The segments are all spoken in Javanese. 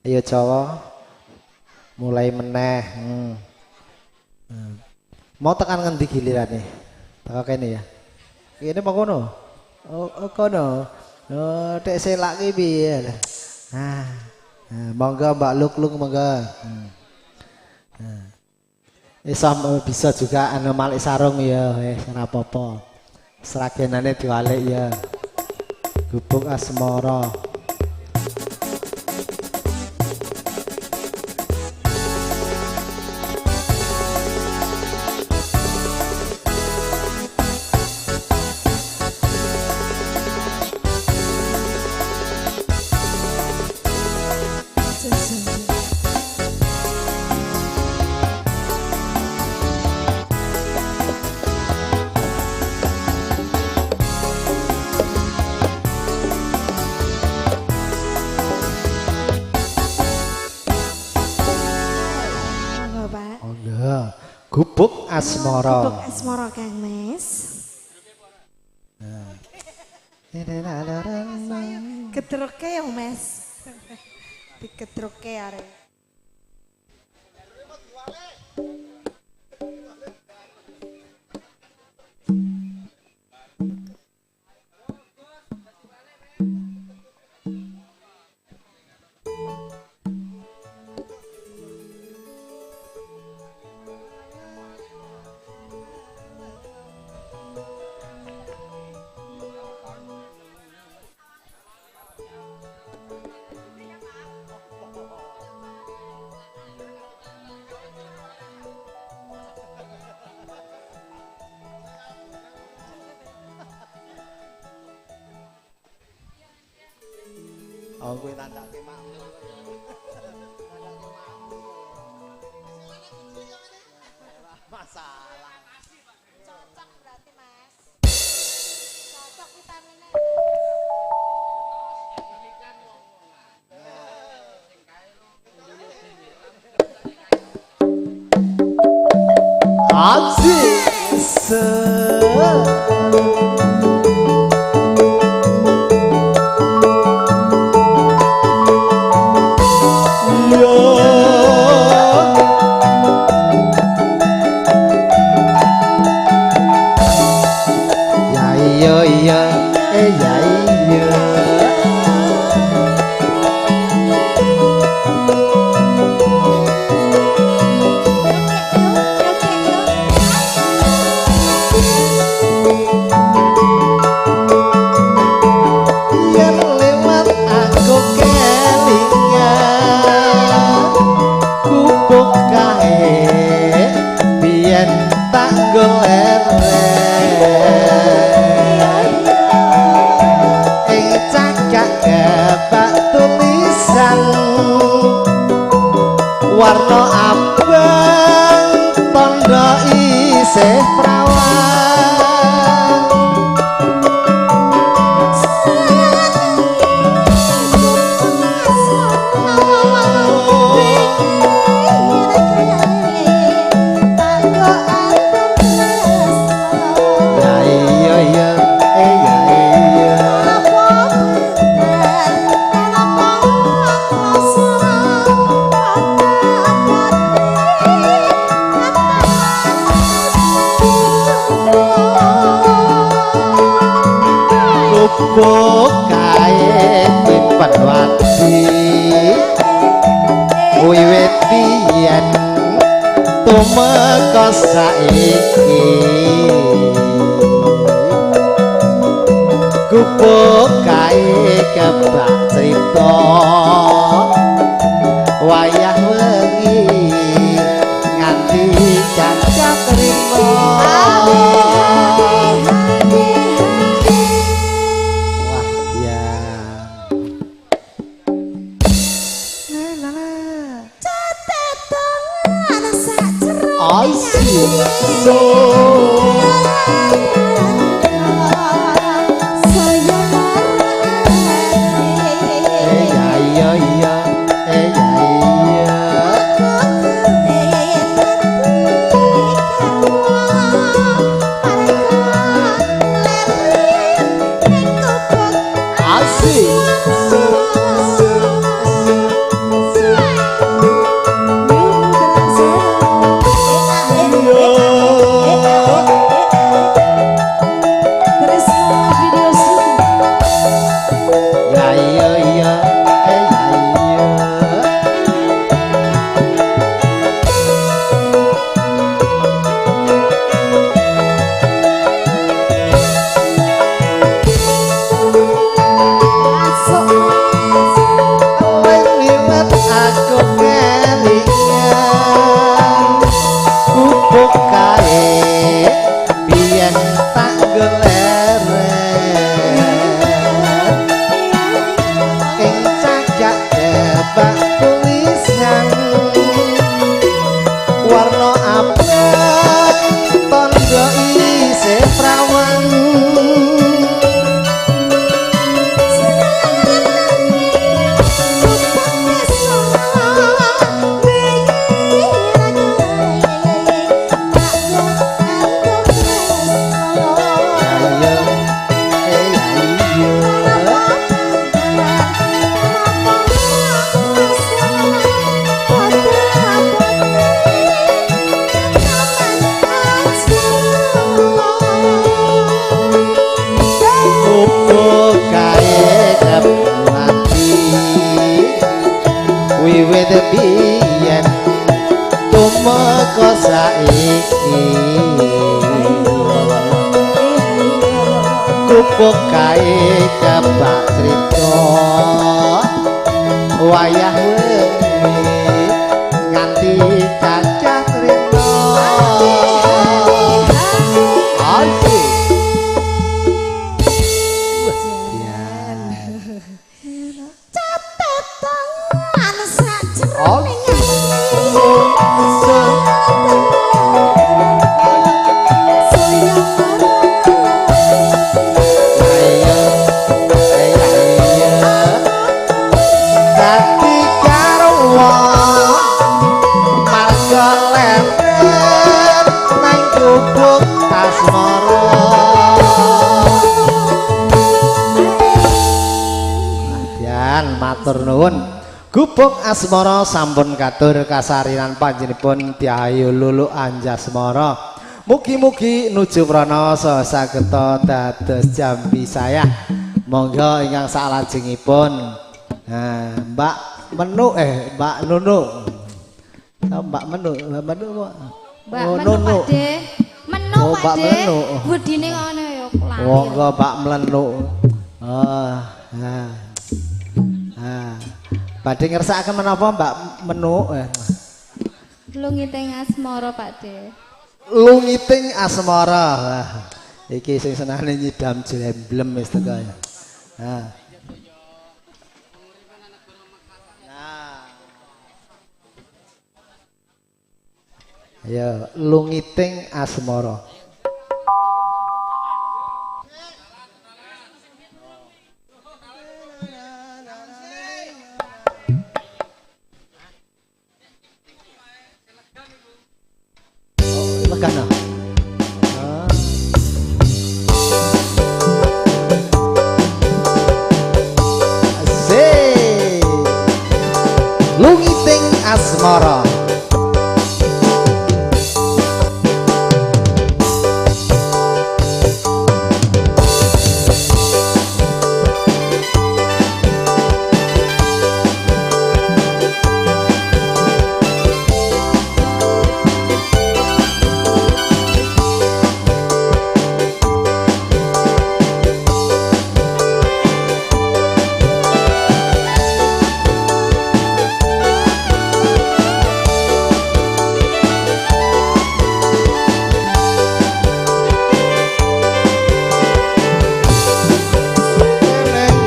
Ayo Jawa. Mulai meneh. Mau tekan ngendi gilirane? Teko kene ya. Kene apa kono? Oh, kono. Oh, tek selak ki piye? Ah. Monggo Mbak Luklung monggo. Bisa juga anu malik sarung ya, wis ora apa-apa. Sragenane diwalik ya. Gubuk Asmara. Gubuk Asmara. Gubuk Asmara Kang Mas. Gedroke ya Mas. Digedroke arek. Oh, kuwi nandake makmu. Masalah. Cocok berarti Mas. Cocok vitaminnya. Aziz. Warna abang tondo isih prawan. Ya iya iya ya iya. Gubuk kae nyimpen wadi wiwit biyen tumeka saiki. Gubuk kae kebak crita wayah wengi nganti cacat rina. Asik. Wiwit biyen tumeka saiki gubuk kae kebak crita wayah wengi nganti cacah rina. Asik. Catetan sajroning Ayo, ayo, ayo. Dadi garwa marga leren nang gubuk asmara. Yan matur nuwun. Gubuk asmara sampun katur kasarinan panjenenganipun Tyahayu Lulu Anjasmara. Mugi-mugi nuju prana saha sageta dados jambi saya. Monggo ingkang salajengipun. Nah, Mbak Menu Mbak Nunu. Mbak Menu, Mbak Menu kok. Mbak Oh, Menu Nunu. Pak De. Menu Oh, Pak Mbak De. Menu. Budine ngono ya lali. Monggo Mbak Mlenu. Oh, nah. Ah. Badhe ngersakaken menapa Mbak Menu? Lungiting asmara Pak De. Lungiting asmara. Wah, iki sing senane nyidam jlemblem wis teko ya. Nah. Nah. Ayo, lungiting asmara. Legan ah. Ah. Asik. Lungiting asmara.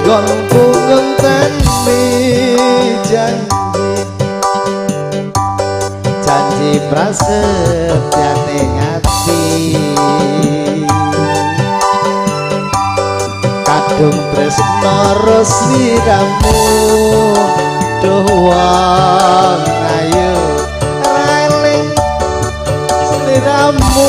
Nggonku ngenteni janji, janji prasetyane ati, kadung tresna sliramu, duh wong ayu ra eling sliramu.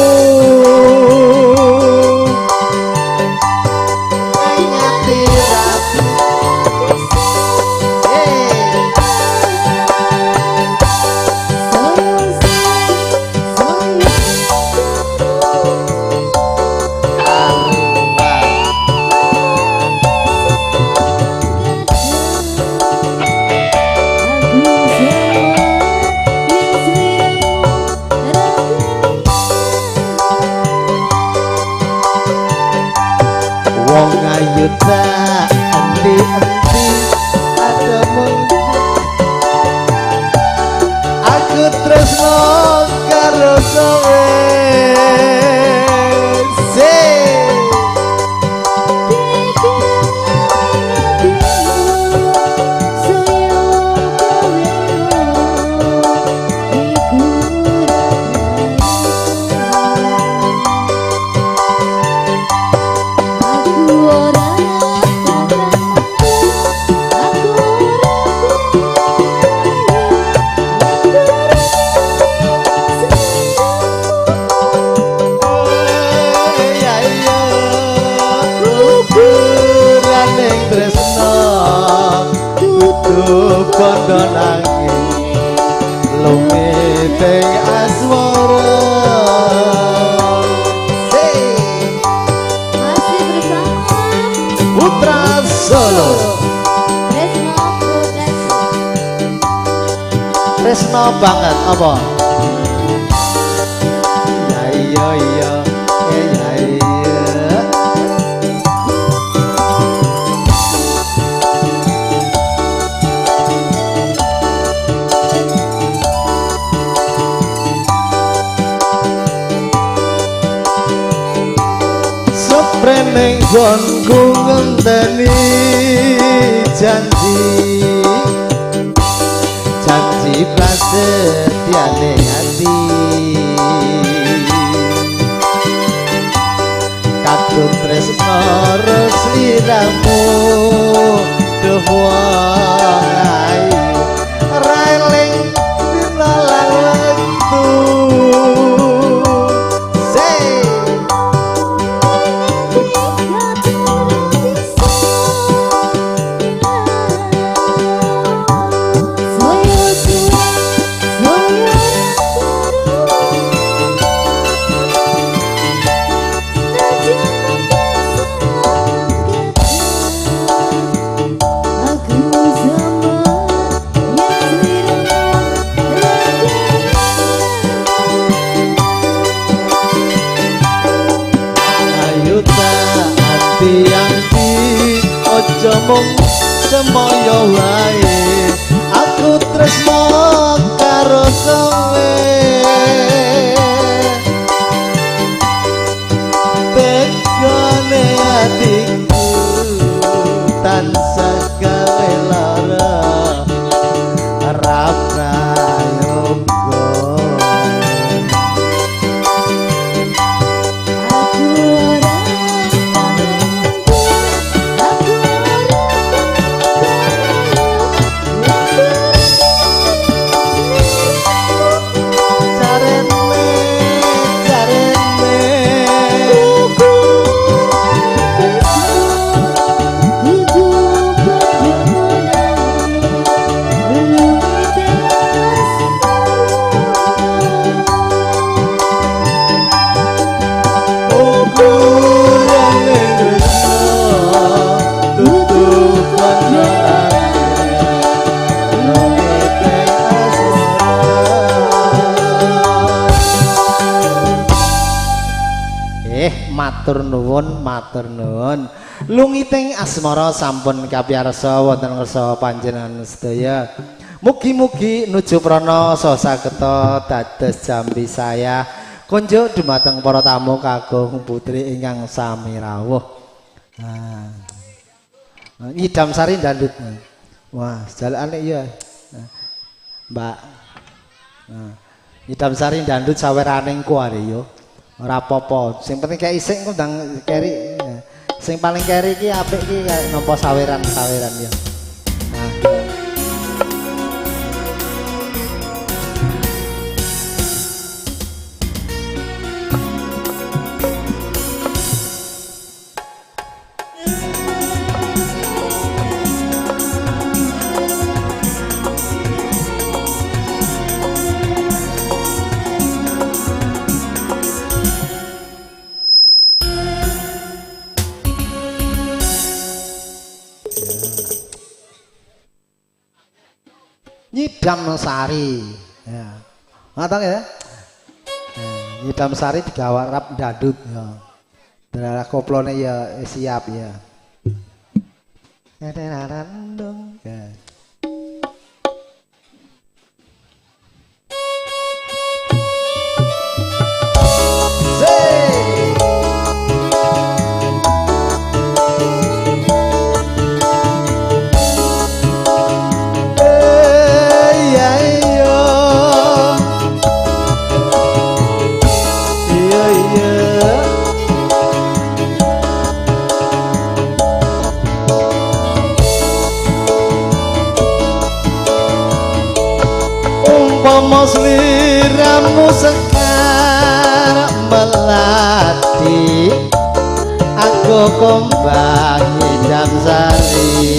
Wong ayu tak endi-endi ada mung aku tresno karo kowe. Bondo nanging lumiting asmara. Masih bersama Putra Solo Tresno Production. Tresno banget apa? Ya iya iya, ya iya. Seprening gonku ngenteni janji, janji prasetyane ati. Kadung tresno sliramu duh wong ayu ra eling dina lan wektu. Say ayo tak anti-anti aja mung semoyo wae aku tresno karo kowe tegone atiku tansah gawe lara ora prayoga. Carene carene ukurane tresno tutup matur nuwun, matur nuwun. Lungiting asmara sampun kapiyarsa wonten ngarsa panjenengan sedaya. Mugi-mugi nuju prana sasageta dados jambi saya kunjuk dumateng para tamu kakung putri ingkang sami rawuh. Nah, nyidam sari ndandut. Wah, jalane iya. Mbak. Nah, nyidam sari ndandut saweraning ku are yo. Ora apa-apa, sing penting kayak isik engko ndang keri. Sing paling keri iki apik iki kayak nampa saweran-saweran ya. Nah. Nyidam sari ya. Ngatang ya. Nyidam sari digawarap ndandut ya. Darah koplone ya siap ya. Ya. Umpama sliramu sekar melati aku kembang nyidam sari.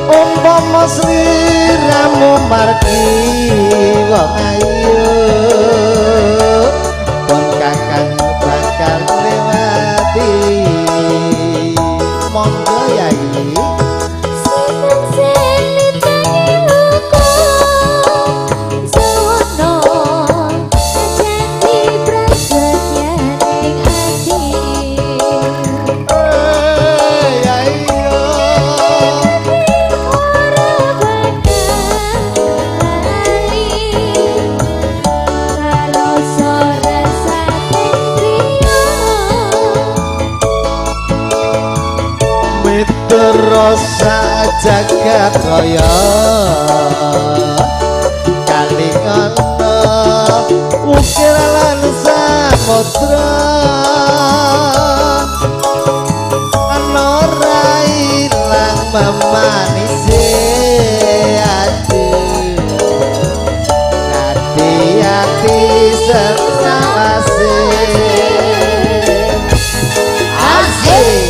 Umpama sliramu margi wong ayu pun kakang bakal lewati. Monggo yai. Seneng. Samudra jagat raya kalingono ukir lan samudra ana ora ilang memanise ati ati ati selawase asik.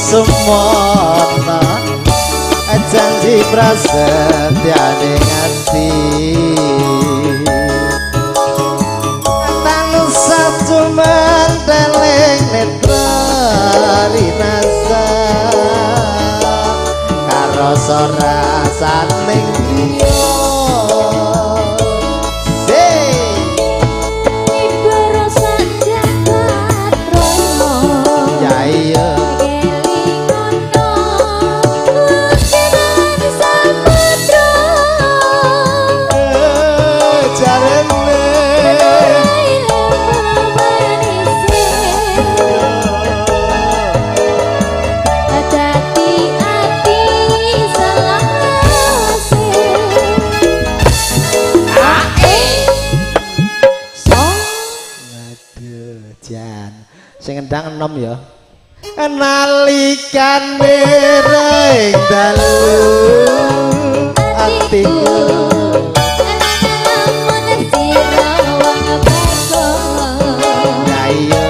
Semono janji prasetyane ati tansah cumanteling netra linasa karasa rasaning griya. Sing endang enom ya. Nalikane ring dalu atiku ya iya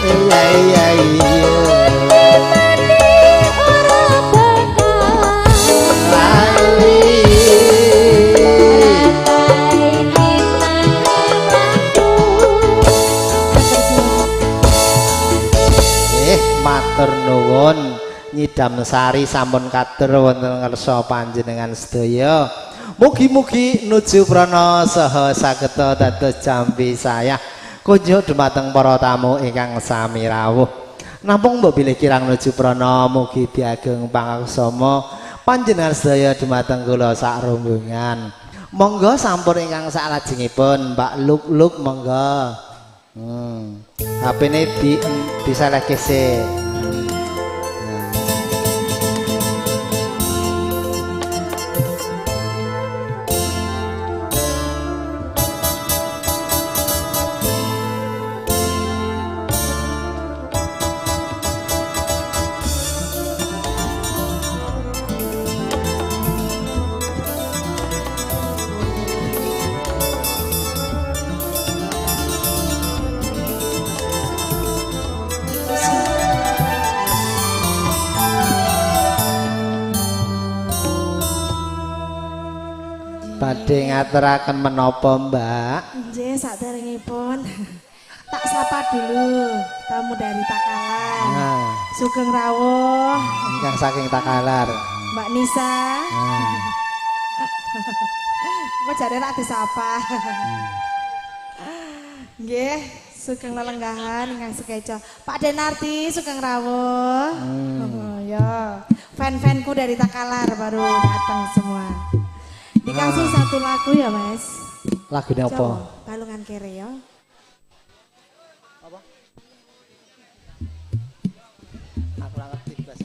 iya iya iya lali. Matur nuwun nyidam sari sampun katur wonten ngarsa panjenengan sedaya. Mugi-mugi nuju prana saha sageta dados jambi sayah kunjuk dumateng para tamu ingkang sami rawuh. Namung mbok bilih kirang nuju prana mugi diageng pangaksama panjenengan sedaya dumateng kula sak rombongan. Monggo sampun ingkang saklajengipun Mbak Luk-luk monggo. HP-ne diselehke sik. Badhe ngaturaken menapa, Mbak? Nggih, saderengipun tak sapa dulu tamu dari Takalar. Nah. Sugeng rawuh. Ingkang saking Takalar. Mbak Nisa. Nah. Kok jare rak disapa. Nggih, Sugeng lelenggahan ingkang sekeca. Pak Denarti sugeng rawuh. Oh, ya. Fan-fanku dari Takalar baru datang semua. Dikasih satu lagu ya, Mas. Lagune apa? Coba, Balungan Kere ya. Apa? Aku ora ngerti blas.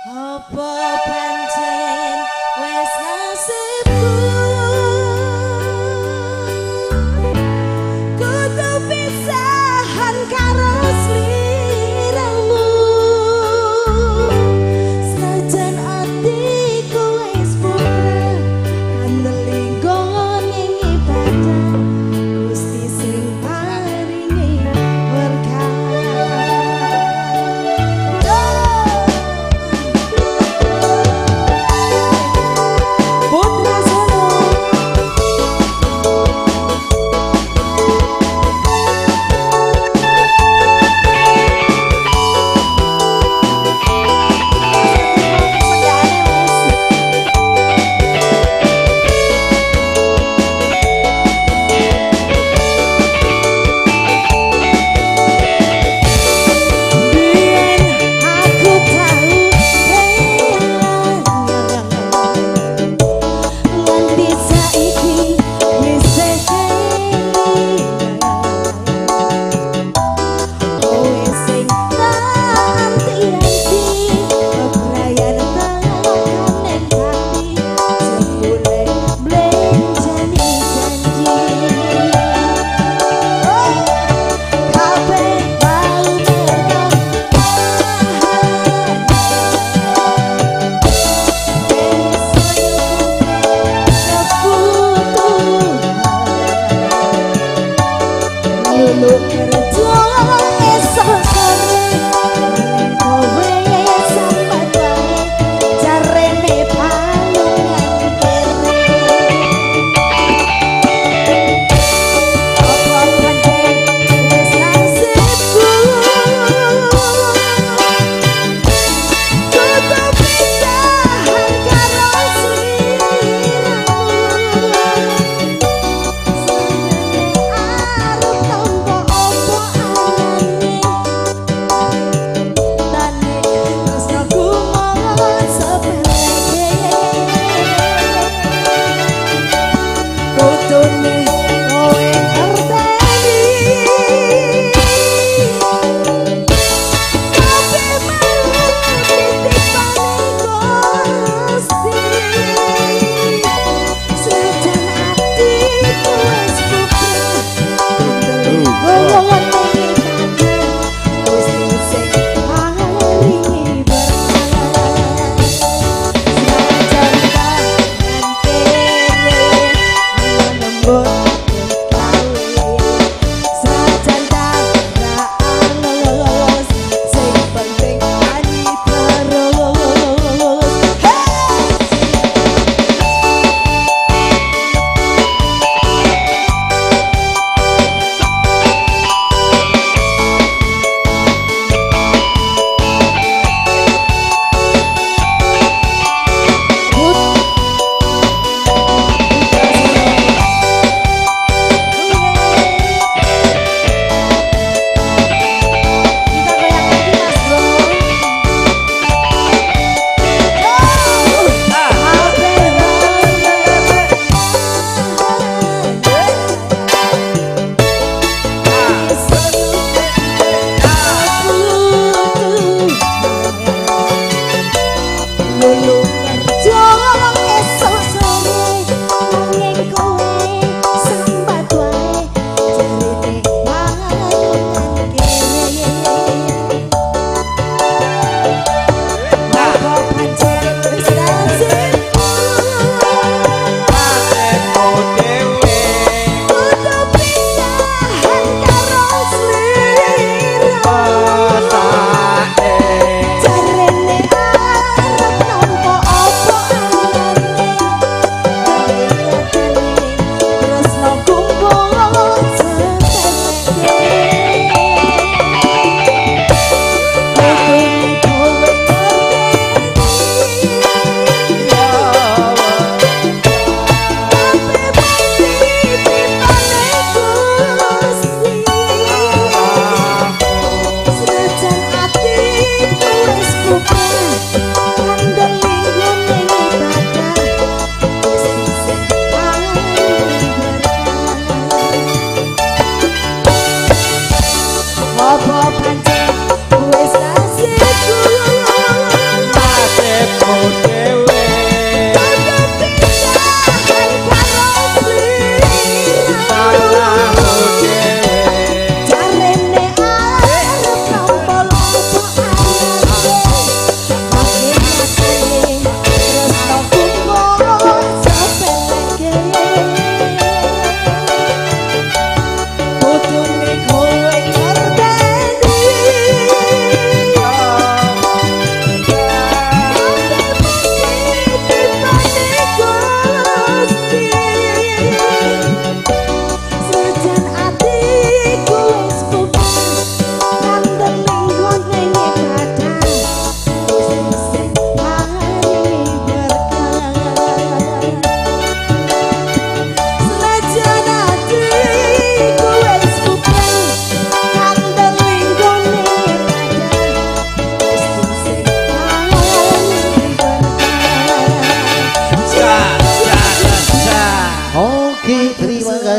Apa pancen wis nasibku kudu pisahan karo sliramu.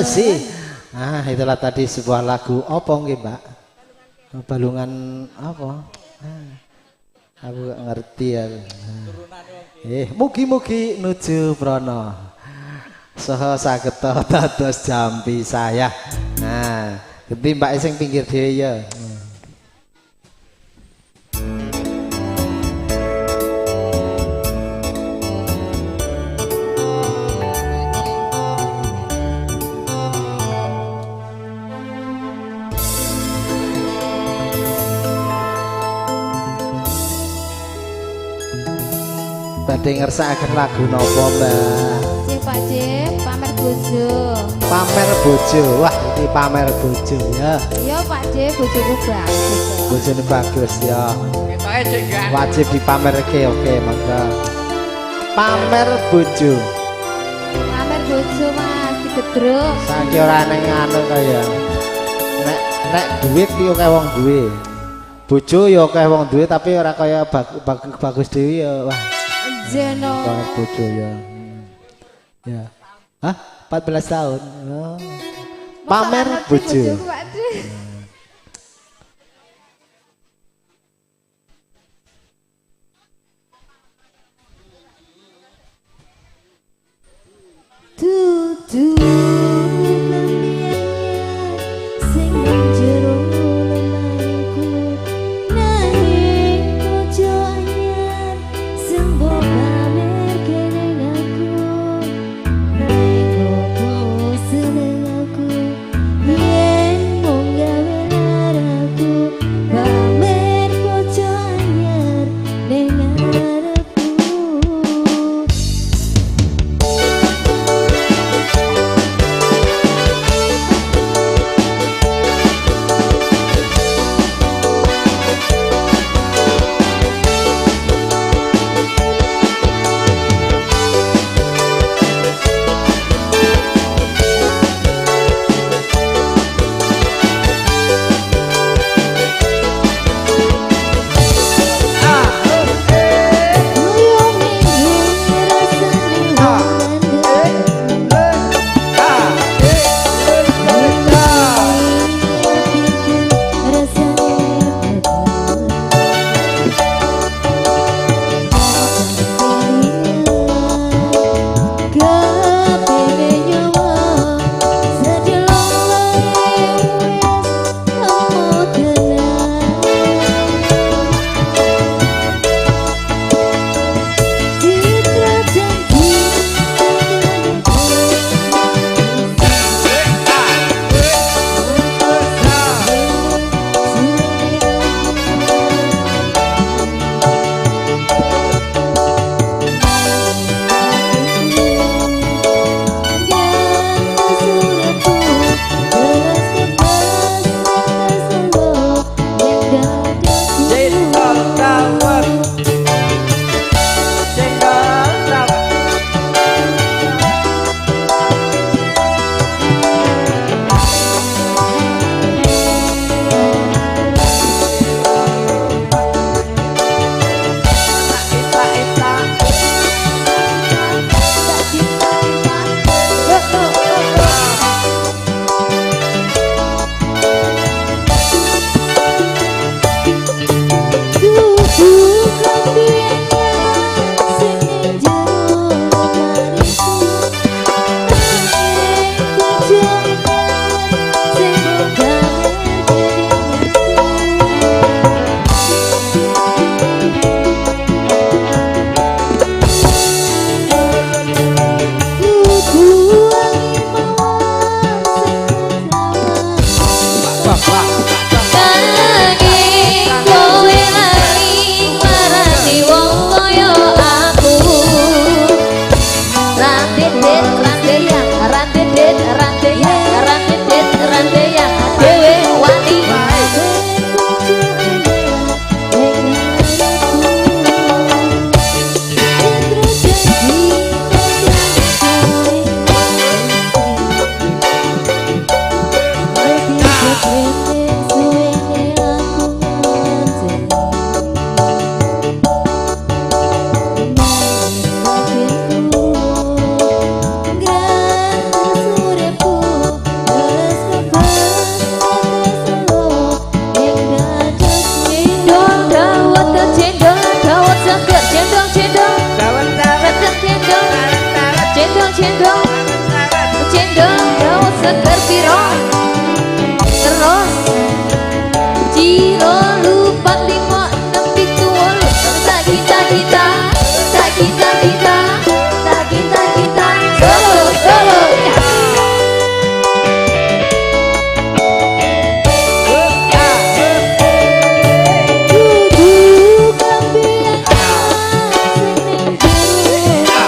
kasih. Ah, itulah tadi sebuah lagu apa nggih, Mbak? Balungan apa? Ah, aku gak ngerti ya. Mugi-mugi nuju prana. Saha sageta dados jampi saya. Nah, genti Mbak sing pinggir dhewe ya. Badhe ngersakaken lagu napa, Mbak? Cih Pak C, pamer bojo. Pamer bojo. Wah, iki pamer bojo ya. Iya Pak C, bojoku bagus. Bojone bagus ya. Ketoke cek gak. Wajib dipamerke, oke, monggo. Pamer bojo. Pamer bojo Mas, digedruk. Saiki ora neng anu kaya. Nek nek duit ki akeh wong duwe. Bojo ya akeh wong duwe tapi ora kaya bagus dhewe ya. Wah. Jeno. Pamer bojo ya. Ya. Hah? 14 tahun. Oh. Pamer bojo. Dudu sing jero lemariku nanging bojo anyar sing mbok pamerke ning aku ning opo seneng aku yen mung gawe laraku pamer bojo anyar ning ngarepku. Cendol, cendol, cendol, daun seger piro. Terus Ciro lupa 5 6 7 8. Tak kita kita, tak kita kita, tak kita kita. Solo solo. Kudu kambilan sing ning jero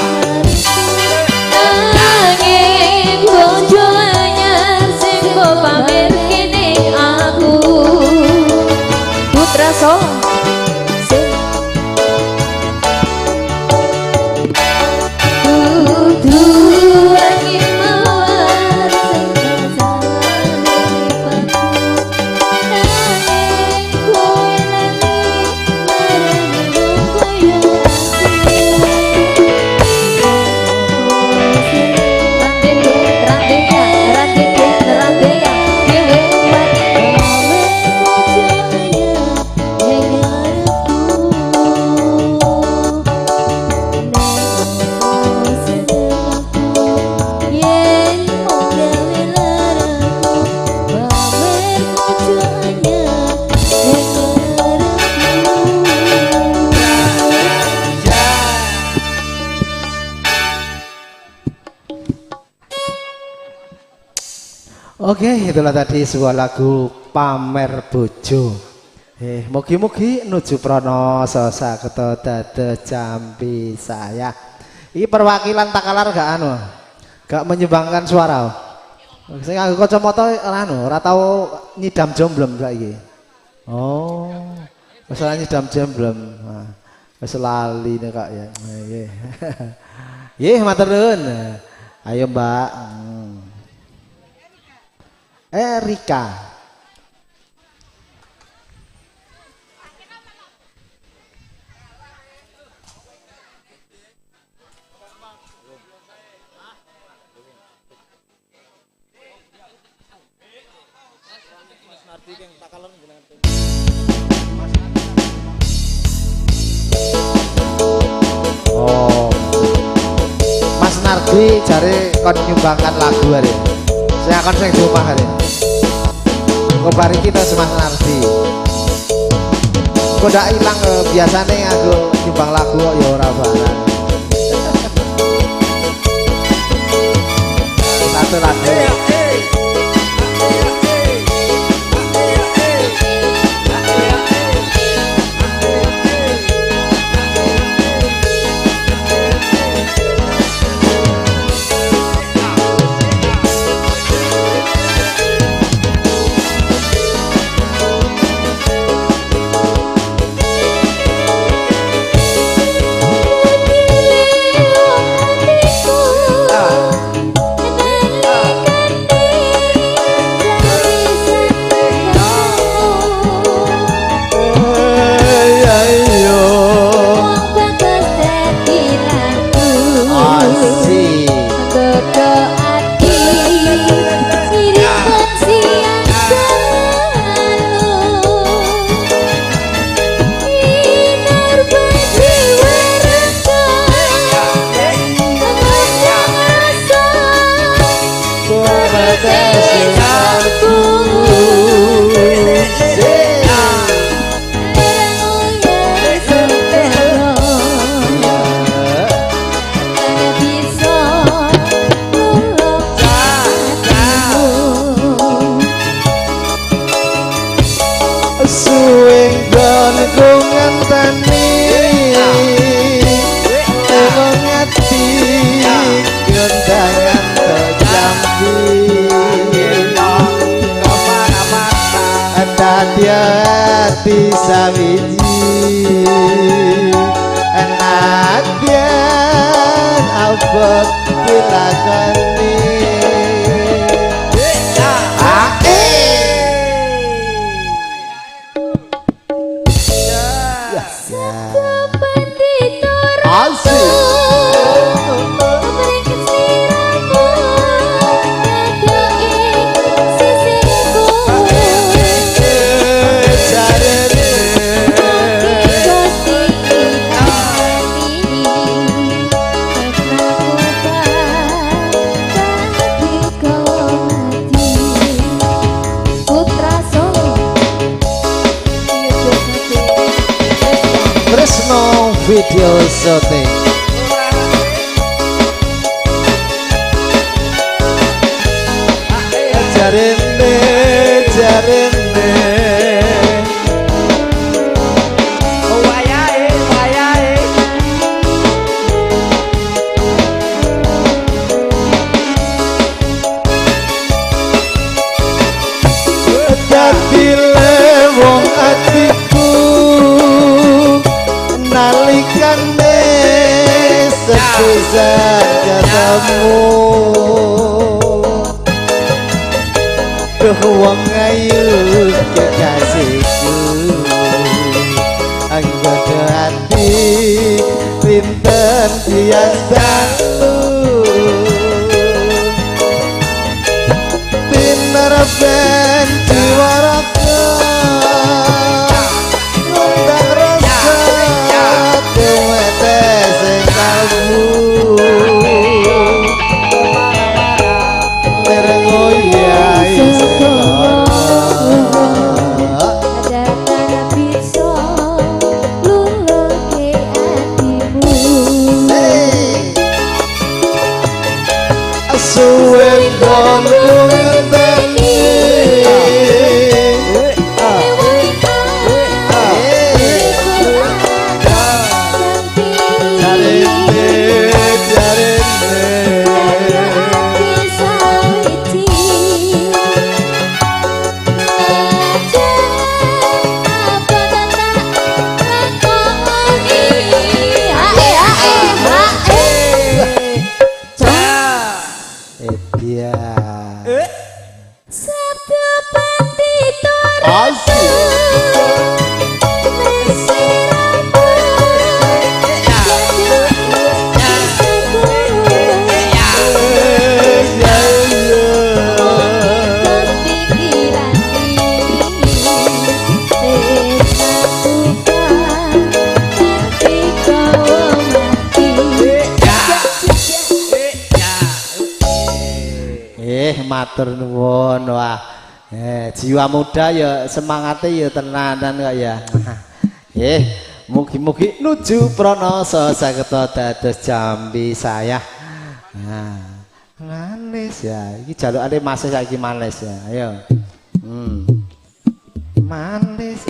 nanging bojo anyar sing mbok pamerke ning aku. Putra so sing kudu angin mawar sing tansah nanging kowe lali marani wong kaya aku. Oke, itulah tadi sebuah lagu Pamer Bojo. Mugi-mugi nuju prono sasakta dade jambi saya. Ini perwakilan Takalar gak anu, gak menyumbangkan suara. Sing nganggo kacamata anu, ora tau nyidam jomblem saiki. Oh, wis ora nyidam jomblem. Nah, wis lali nek kok ya. Nggih. Nggih, matur nuwun. Ayo, Mbak. Erika. Oh. Mas Nardi jare kon nyumbangkan lagu hari. Saya akan sing di omah hari. Kok bari kita Mas Nardi. Kok ndak ilang biasane nganggo nyumbang lagu kok ya ora barang. Satu lagu. Dadi sawiji nadyan abot dilakoni. Aku Video Shooting. Jarene, jarene. Wayahe, wayahe. Dadi lewong atiku nalikane sepisan ketemu. Duh wong ayu kekasihku, anggoda ati pinten tiang dalu. Tinerben jiwa raga ngundang rasa tumete sing kalbu. Nirngoyai seloro. Datang bisa luluke atimu. Suwe kon ngenteni. Jarene, jarene. Dia. Asik. Ya ya. Matur nuwun. Wah. Jiwa muda ya semangate ya tenanan kok ya. Mugi-mugi nuju pranasa sageta dados jambi saya. Nah, manis ya. Iki jalukane Mas saiki manis ya. Ayo. Manis.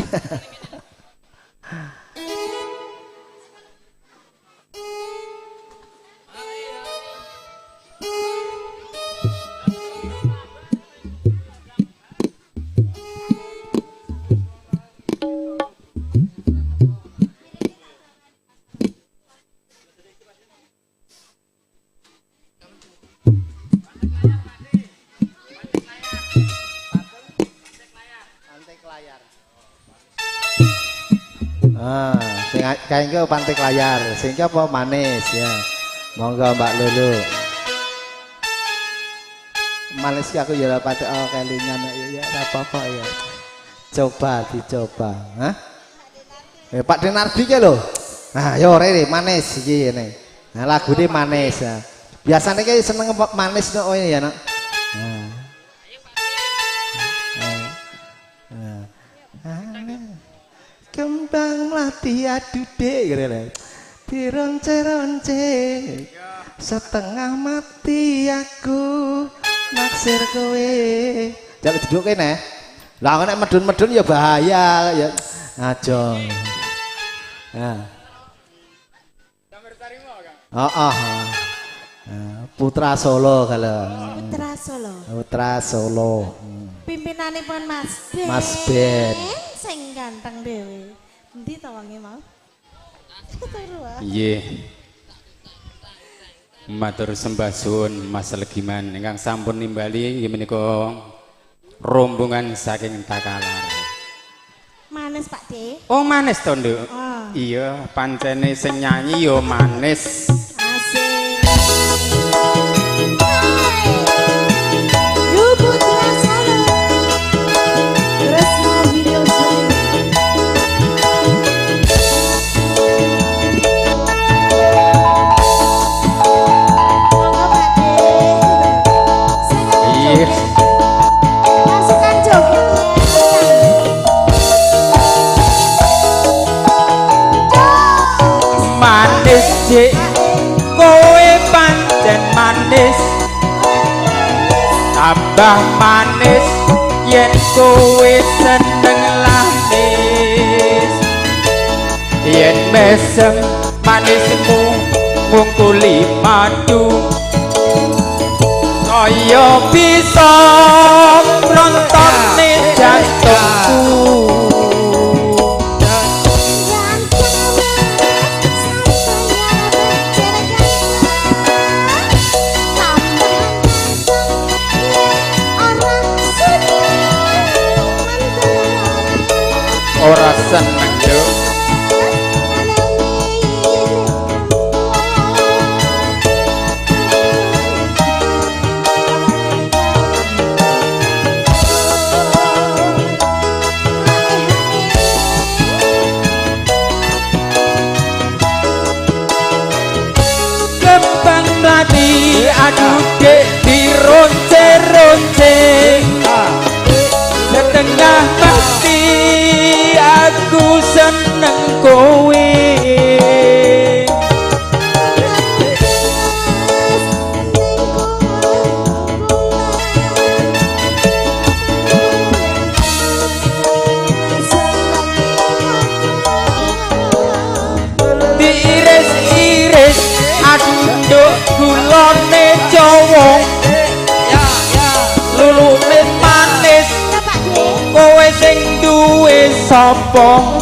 Ah, sing kae engko pantik layar, sing apa manis ya. Monggo Mbak Lulu. Manis ki aku ya ora patek oh, kelingan ya ya ora apa-apa ya. Coba dicoba, hah? Pak Denardi ki lho. Nah, yo rene manis iki ngene. Nah, lagune manis ya. Biasane ki seneng manis no ya, Nak. Nah. Kembang mlati adude ngene lho. Dironce-ronce setengah mati aku naksir kowe. Jaluk duduk kene. Lah nek medun-medun ya bahaya ya. Aja. Nah. Heeh. Putra Solo kalau. Putra Solo. Putra Solo. Pimpinanipun Mas Ben. Mas Ben. Sing ganteng dhewe. Endi to wonge mau? Nggih. Matur sembah suwun Mas Legiman ingkang sampun nimbali inggih menika rombongan saking Takalar. Manis Pak D. Oh manis to, Nduk. Oh. Iya, pancene sing nyanyi ya manis. Asik. Yu Putra Solo. Tresno Video Solo. Monggo Pak D. Saya Iya. Pasukan joget ya. manis, tambah manis yen kowe seneng lamis. Yen mesem manismu ngungkuli madu, kaya bisa ngrontokne jantungku. Ora seneng yo. Kembang mlati aduh dek dironce-ronce, setengah mati aku seneng kowe. Diiris-iris aduh gulone Jawa, lulune manis kowe sing duwe sapa?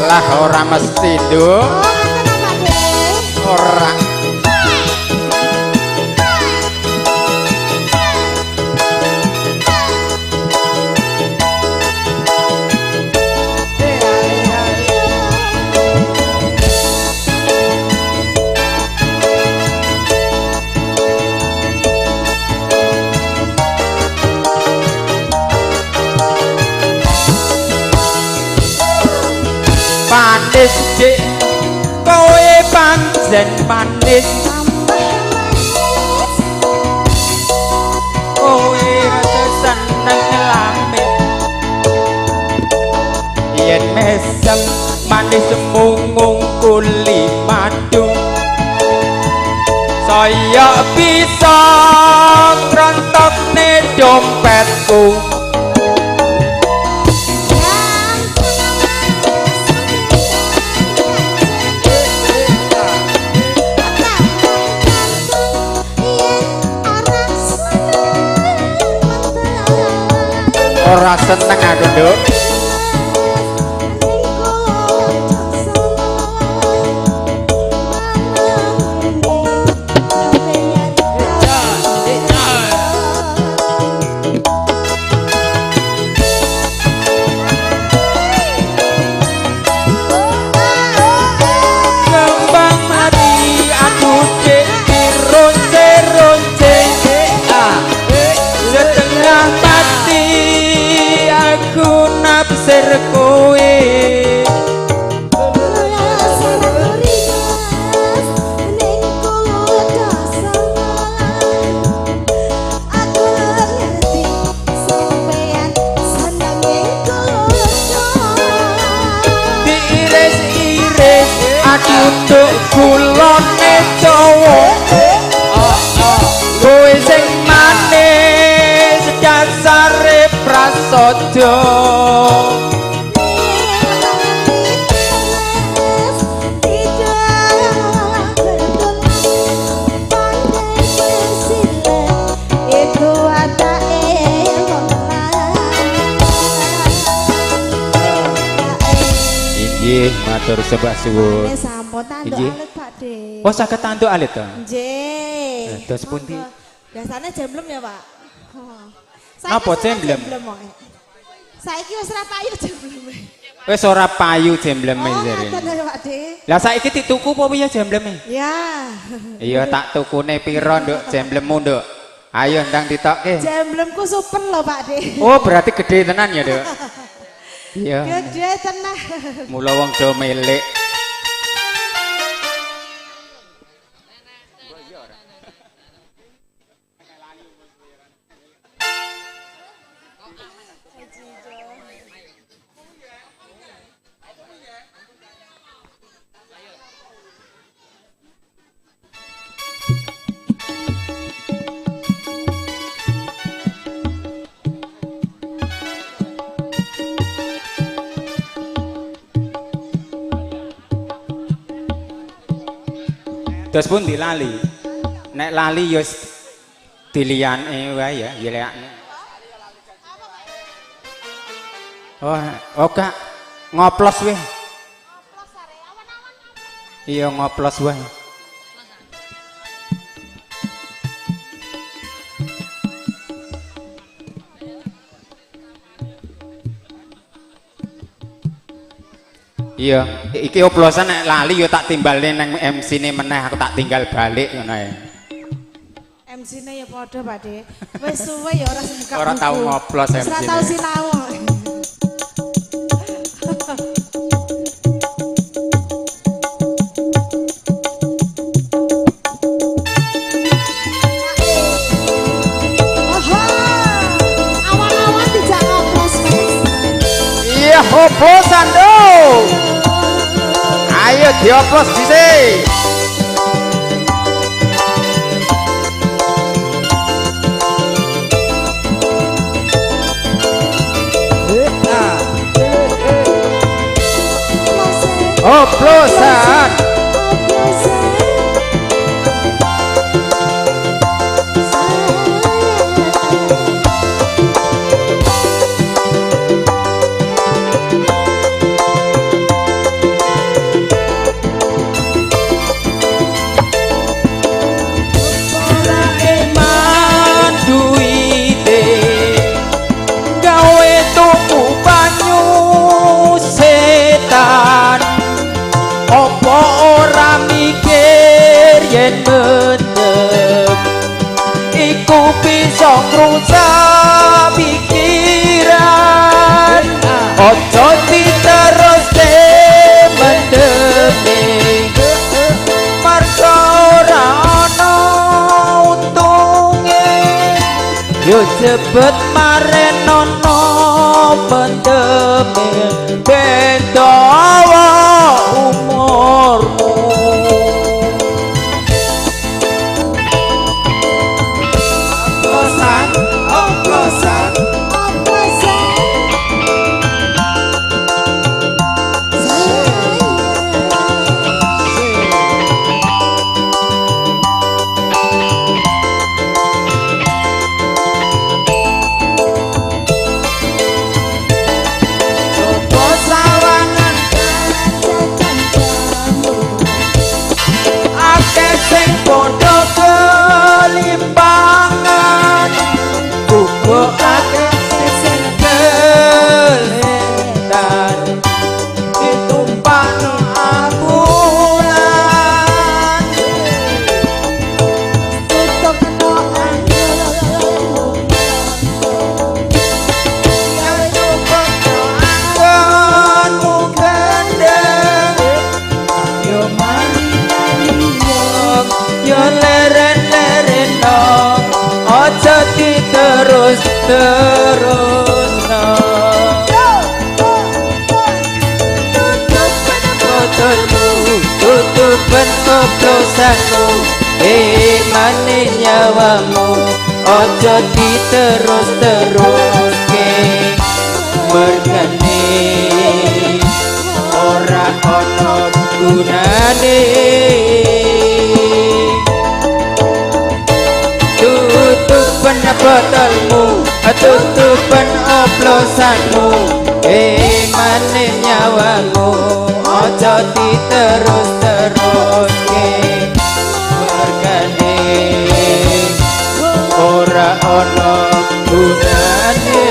Alah ora mesti nduk, ora. Manis dik kowe pancen manis, kowe rasa seneng lamit. Yen mesem manismu ngungkuli madu, saya bisa ngrontokne dompetku. Ora seneng aku nduk. Kembang mati aku dek dironce-ronce, setengah mati aku nafsir kowe. Diiris-iris aku tuk gulone Jawa, kowe sing manis dasare prasaja. Inggih, matur sembah suwun. Sampun tanduk alit Pak De. Oh, saged tanduk alit to? Nggih. Dos pundi? Biasane jemblem ya, Pak. Apa jemblem? Saiki wis ora payu jembleme. Wis ora payu jembleme jere. Oh, ngoten ya, Pak De. Lah saiki dituku apa piye jembleme? Ya. Iya, tak tukune pira, Nduk, jemblemmu, Nduk? Ayo ndang ditokke. Jemblemku super lho, Pak De. Oh, berarti gede tenan ya, Nduk. Iya. Gede tenan. Mula wong do milik. Terus pun lali. Nek lali ya diliyane wae ya, diliyane. Oh, oh gak ngoplos weh. Iya ngoplos wae. Iya, iki oplosan nek lali ya tak timbalne nang MC-ne meneh, aku tak tinggal balik ngono ae. MC-ne ya padha, Pak De. Wis suwe ya ora buka. Ora tau ngoplos MC-ne. Ora tau sinau. Awan-awan dijak ngoplos, Mas. Iya, oplosan do. Ayo dioplos dhisik. Oplosan. Iku bisa ngrusak pikiran, ojo diteruske mendeme, mergo ora ana untunge, yo cepet marenono mendeme, ben dawa umurmu. Terus no botolmu, tutupan oplosanmu, mane nyawamu, ojo diterus-teruske, mergane ora ono gunane. Tutupan botolmu, tutupan oplosanmu, mane nyawamu, ojo diterus-teruske, mergane ora ono gunane.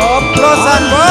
Oplosan, bo.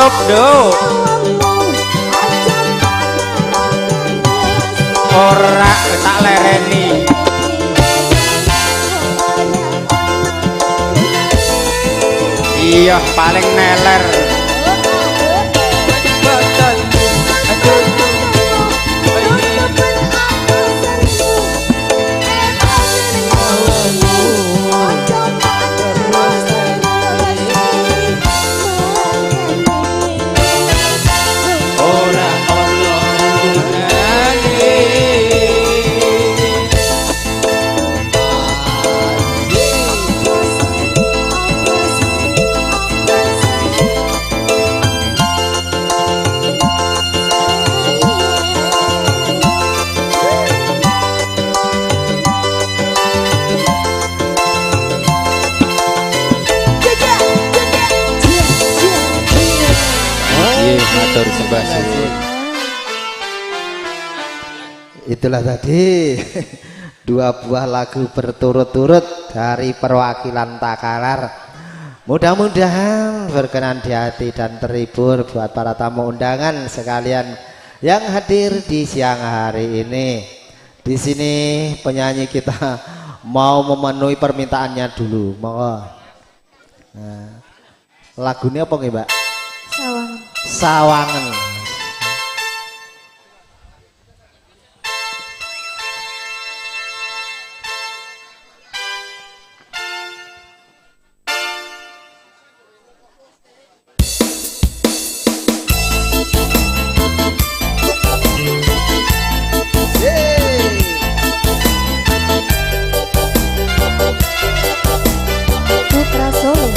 Tutup, Nduk. Ora tak lereni. Iya, paling neler. Ora ono gunane. Nggih, matur sembah suwun. Itulah tadi dua buah lagu berturut-turut dari perwakilan Takalar. Mudah-mudahan berkenan di hati dan terhibur buat para tamu undangan sekalian yang hadir di siang hari ini. Di sini penyanyi kita mau memenuhi permintaannya dulu. Monggo. Nah, lagunya apa nih, Mbak? Sawangan. Sawangan. Putra Solo.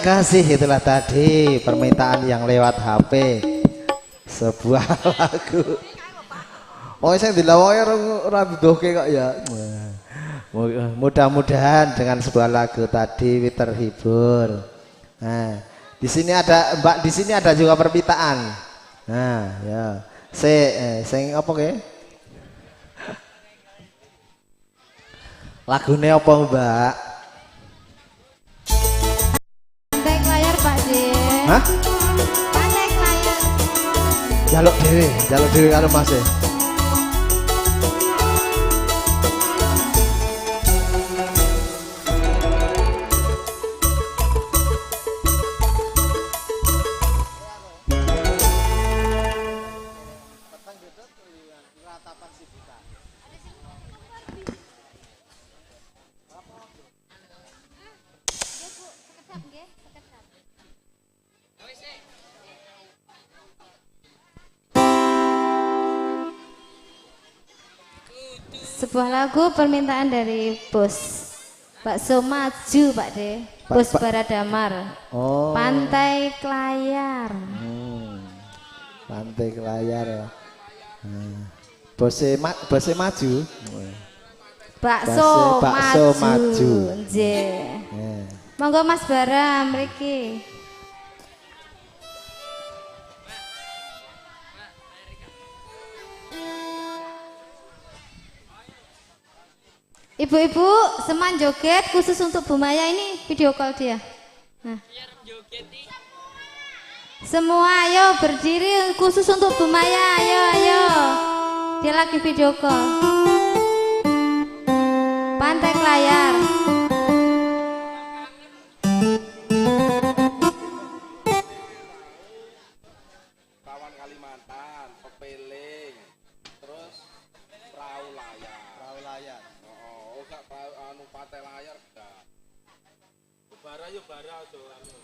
Terima kasih, itulah tadi permintaan yang lewat HP. Sebuah lagu. Oh, saya dilawai ora duduhke kok ya. Mudah-mudahan dengan sebuah lagu tadi terhibur. Nah, di sini ada Mbak, di sini ada juga permintaan. Nah, ya. Sing apa ke? Lagune apa, Mbak? Pantai Klayar, Pak D. Hah? Pantai Klayar. Jaluk dhewe karo Mas e. Sebuah lagu permintaan dari Bos Bakso Maju, Pak De. Bos Baradamar. Oh. Pantai Klayar. Pantai Klayar. Bose Maju. Bakso Maju. Nggih. Monggo Mas Bara mriki. Ibu-ibu seman joget khusus untuk Bu Maya ini video call dia. Nah. Semua ayo berdiri khusus untuk Bu Maya, ayo ayo. Dia lagi video call. Pantai Klayar. Kawan Kalimantan, Pepeling, terus perahu layar. Perahu layar. Oh, gak anu pantai layar gak. Bara yo bara aja anu.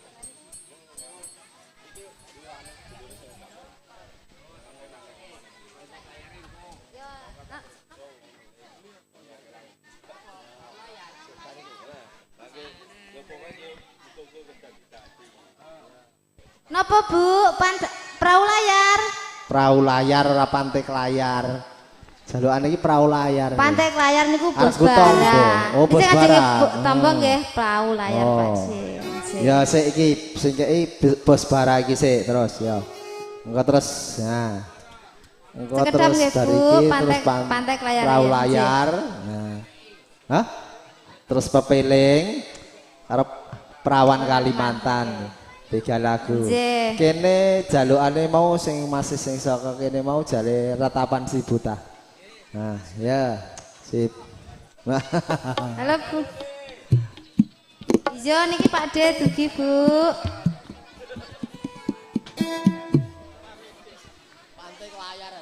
Iki anu Napa Bu? Perahu layar. Perahu layar ora pantai Klayar. Jalukane iki perahu layar. Pantai Klayar niku Bos Bara. Oh, Bos Bara. Tombo nggih perahu layar, Pak. Ya sik iki sing kei Bos Bara iki sik terus ya. Engko terus nah. Engko terus dari iki terus Pantai Klayar. Perahu layar. Nah. Hah? Terus Pepeling karo Perawan Kalimantan. Tiga lagu. Kene jalukane mau sing masih sing saka kene mau jale Ratapan Si Buta. Nah, ya, sip. Halo Bu. Iya niki Pak De dugi Bu. Pantai Klayar.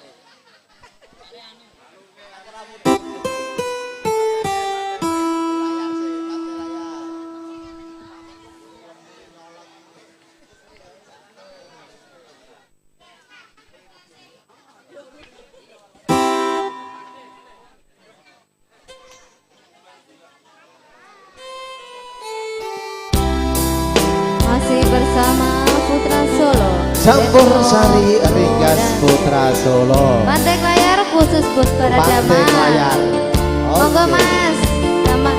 Bersama Putra Solo. Campur Sari Ringgas Putra Solo. Pantai Klayar khusus Bos Baradamar. Pantai Klayar. Monggo Mas. Sama.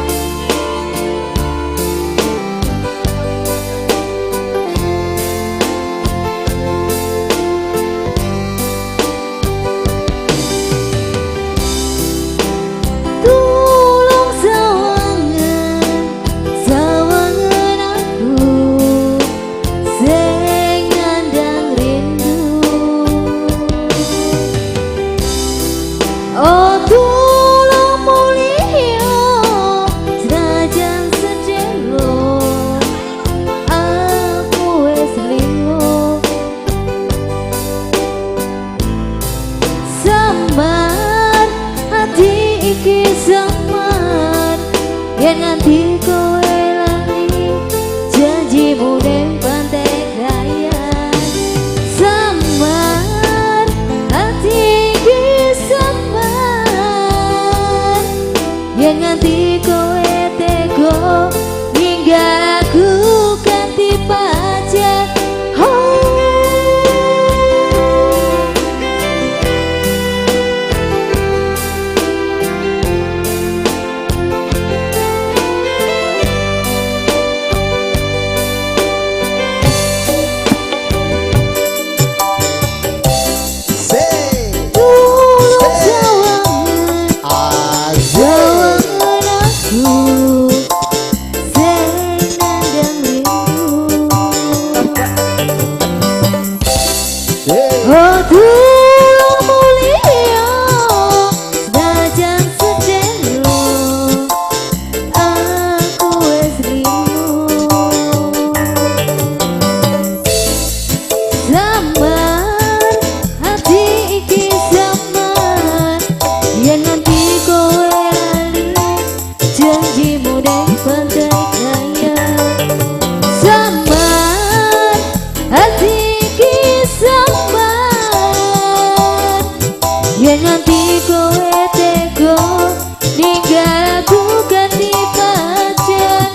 Tulung sawangan, sawangan aku. Sing nandang rindu. Oh tulung mulia senajan sedelo aku wis lilo. Samar hati iki samar yen nganti kowe lali janjimu ning Pantai Klayar. Samar hati iki samar yen nganti kowe tega ninggal aku kanthi. Yen nganti kowe tega ninggal aku ganti pacar.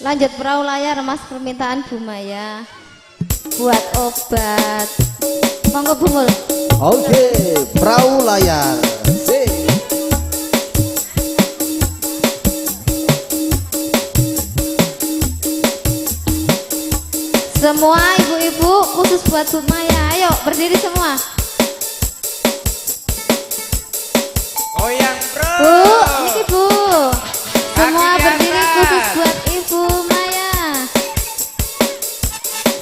Lanjut perahu layar Mas, permintaan Bu Maya buat obat. Monggo Bu Mul. Oke, perahu layar. Semua ibu-ibu khusus buat Bu Maya, ayo berdiri semua. Goyang bro. Bu, niki Bu. Semua berdiri khusus buat Ibu Maya.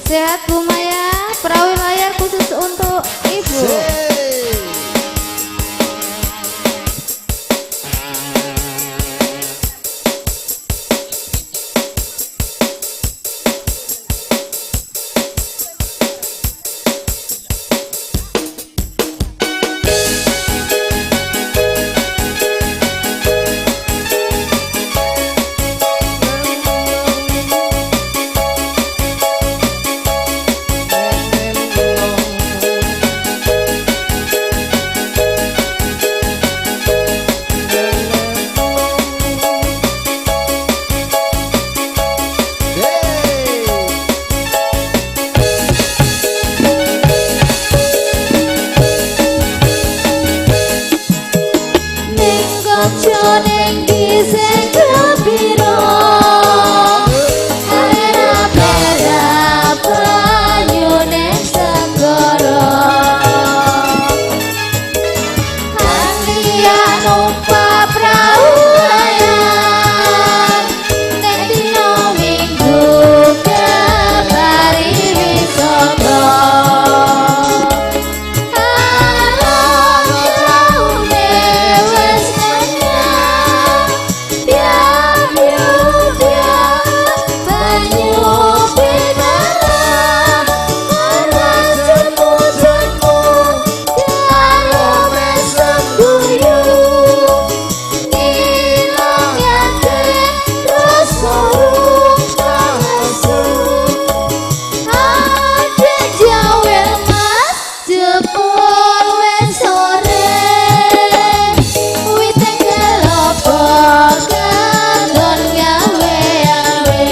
Sehat Bu Maya, perahu layar khusus untuk Ibu. kanca ning dhisik kepiro Ora banyu ning segara Ania numpak prau layar ning dina Minggu kepariwisata. Alam praune wis anyar, biar biar banyu pinara ora jemu-jemu karo mesem guyu ngilangake rasa asu. Adek jawel mas jebul wis sore wite kelopo katon gawe-awe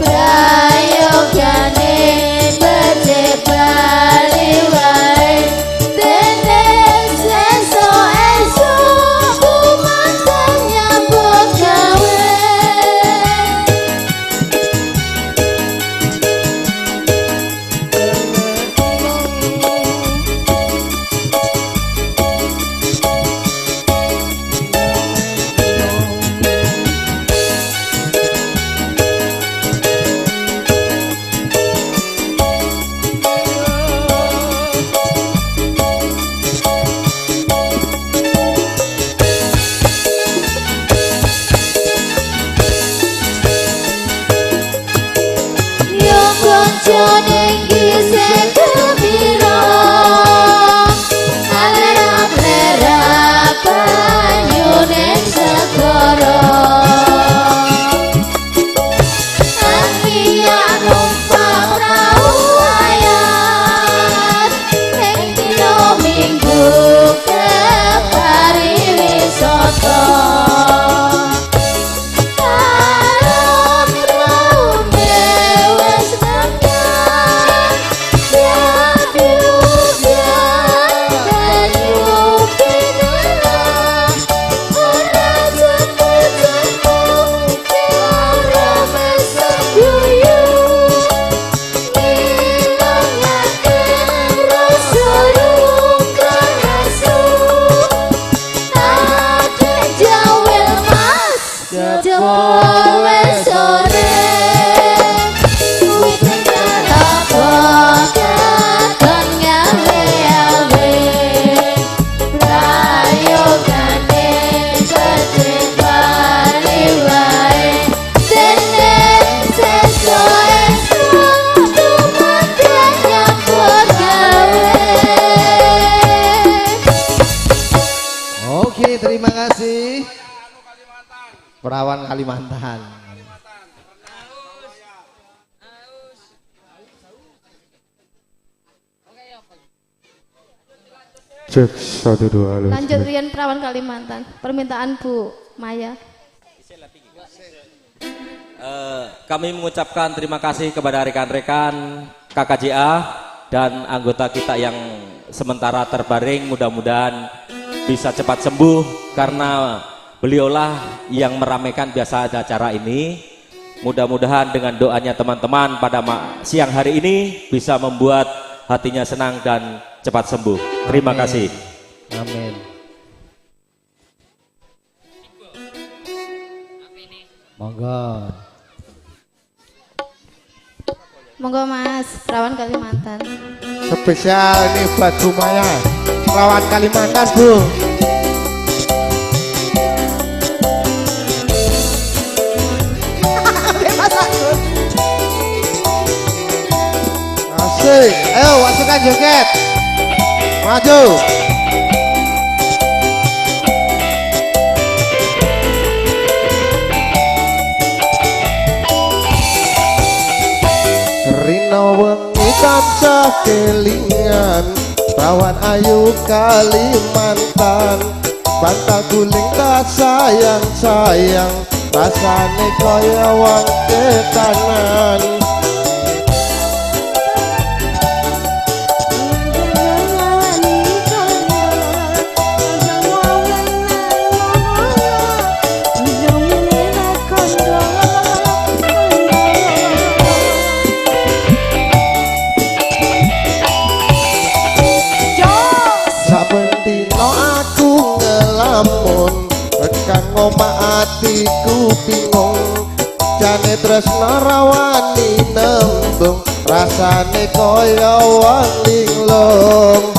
prayogane becik bali wae dene sesuk esuk kumanten nyambut gawe. Yo kanca ning gisik kepiro Alera-lera banyu ning segara Ania numpak prau layar ning dina Minggu kepariwisata. Alam praune wis anyar, biar biar banyu pinara ora jemu-jemu karo mesem guyu ngilangake rasa asu. Adek jawel mas jebul wis sore wite kelopo katon gawe-awe prayogane becik bali wae dene sesuk esuk tumanten nyambut gawe. Oke, terima kasih. Perawan Kalimantan. Cek 1 2 halo. Lanjut Rian Perawan Kalimantan. Permintaan Bu Maya. Kami mengucapkan terima kasih kepada rekan-rekan KKJA dan anggota kita yang sementara terbaring, mudah-mudahan bisa cepat sembuh karena beliaulah yang meramaikan biasa acara ini. Mudah-mudahan dengan doanya teman-teman pada siang hari ini bisa membuat hatinya senang dan cepat sembuh. Terima Amin. Kasih. Amin. Monggo. Monggo Mas, Perawan Kalimantan. Spesial ini buat Bu Maya. Perawan Kalimantan, Bu. Mas Agus. Asik. Ayo pasukan joget. Maju. Rino wengi tansah kelingan, Perawan ayu Kalimantan, bantal guling tak sayang-sayang, rasane kaya wong ketanan. Tekan ngomah atiku bingung. Jane tresno rawani nembung, rasane kaya wong linglung.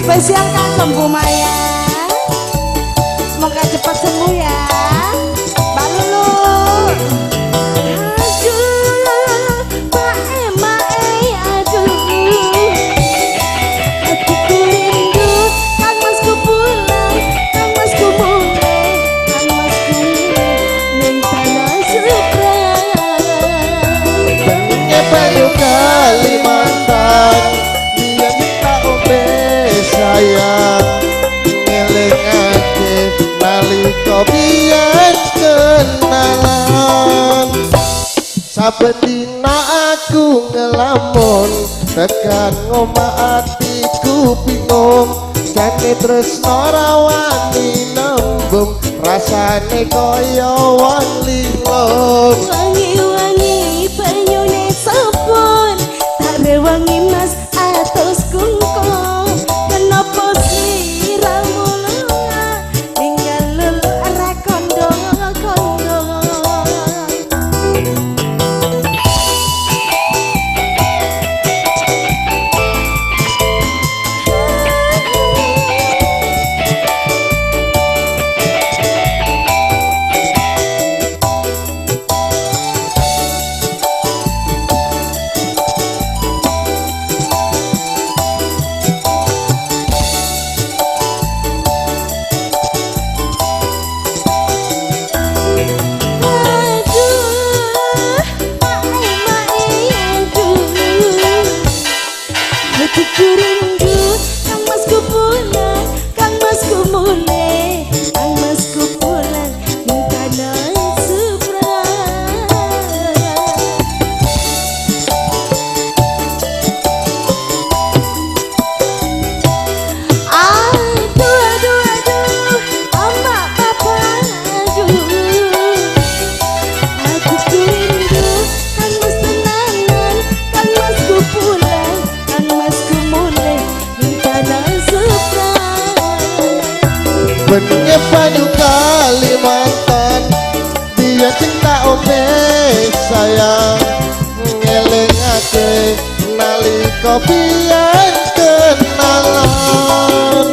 Spesial kagem Bu Maya, semoga cepat sembuh ya Mbak Lulu. Aduh, Pak Ema, aduh, hatiku rindu, Kang Masku pulang, Kang Masku mulai, Kang Masku ning tanah seberang. Beningnya banyu Kalimantan, dia minta ombe sayang, ngelingake nalika biyen kenalan. Saben dina aku ngelamun, tekan ngomah atiku bingung. Jane tresno rawani nembung, rasane kaya wong linglung. Wangi-wangi banyune sabun, tak rewangi mas atus kungkung. Kenapa sliramu lunga, ninggal lulu ora kondo-kondo. Aduh, Pak Ema, aduh, hatiku rindu, Kang Masku pulang, Kang Masku mulai, Kang Masku pulang ning tanah seberang. Aduh, aduh, aduh, ama papa, aduh, aku rindu, Kang Mas tenanan, Kang Masku pulang, Kang Masku mulai ning tanah seberang. Beningnya banyu Kalimantan, dia cinta ombe sayang, ngelingake nalika biyen kenalan.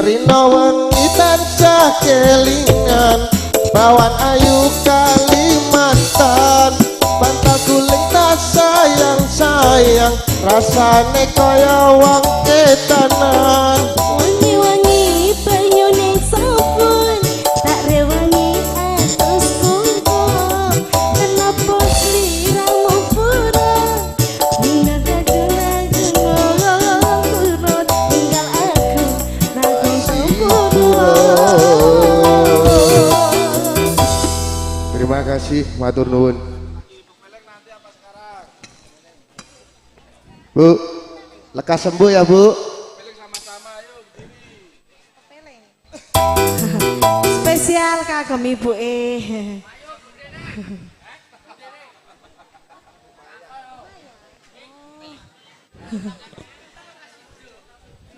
Rino wengi tansah kelingan, bawan ayu Kalimantan. Bantal guling tak sayang sayang, rasane kaya wong ketanan. Wangi-wangi banyune sabun, tak rewangi atus kungkum. Kenapa sliramu purun, ninggal turun, tinggal aku nanggung sempurna. Terima kasih, matur nuwun. Bu, lekas sembuh ya Bu. Spesial kagem ibu e.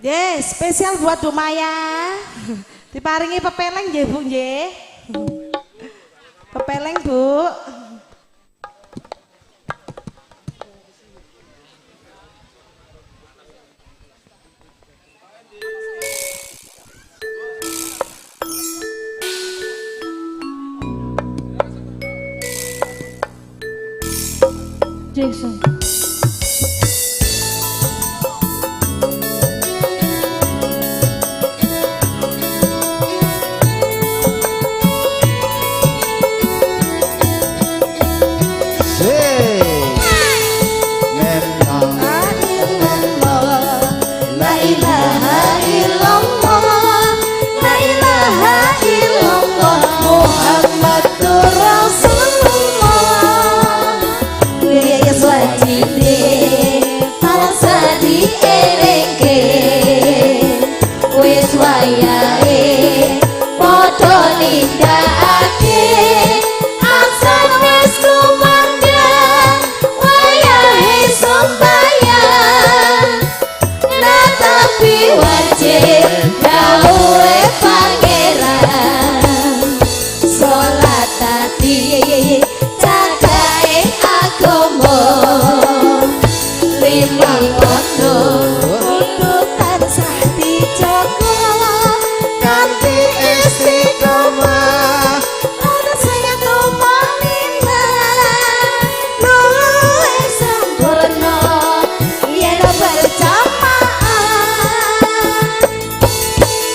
Yes, spesial buat Bu Maya. Diparingi pepeleng nggih Bu nggih. Pepeleng Bu. Jackson. La ilaha illallah, la ilaha illallah, Muhammadur Rasulullah. Wis wajib tansah dielingke, wis wayahe padha nindakake. Azan wis kumandhang, wayahe sembahyang. Tapi wajib dawuhe pangeran, salat tadi cakae agama, lima wektu kudu tansah dijaga kanthi istiqomah. Ana sing tumanina luwih sempurna yen berjamaah.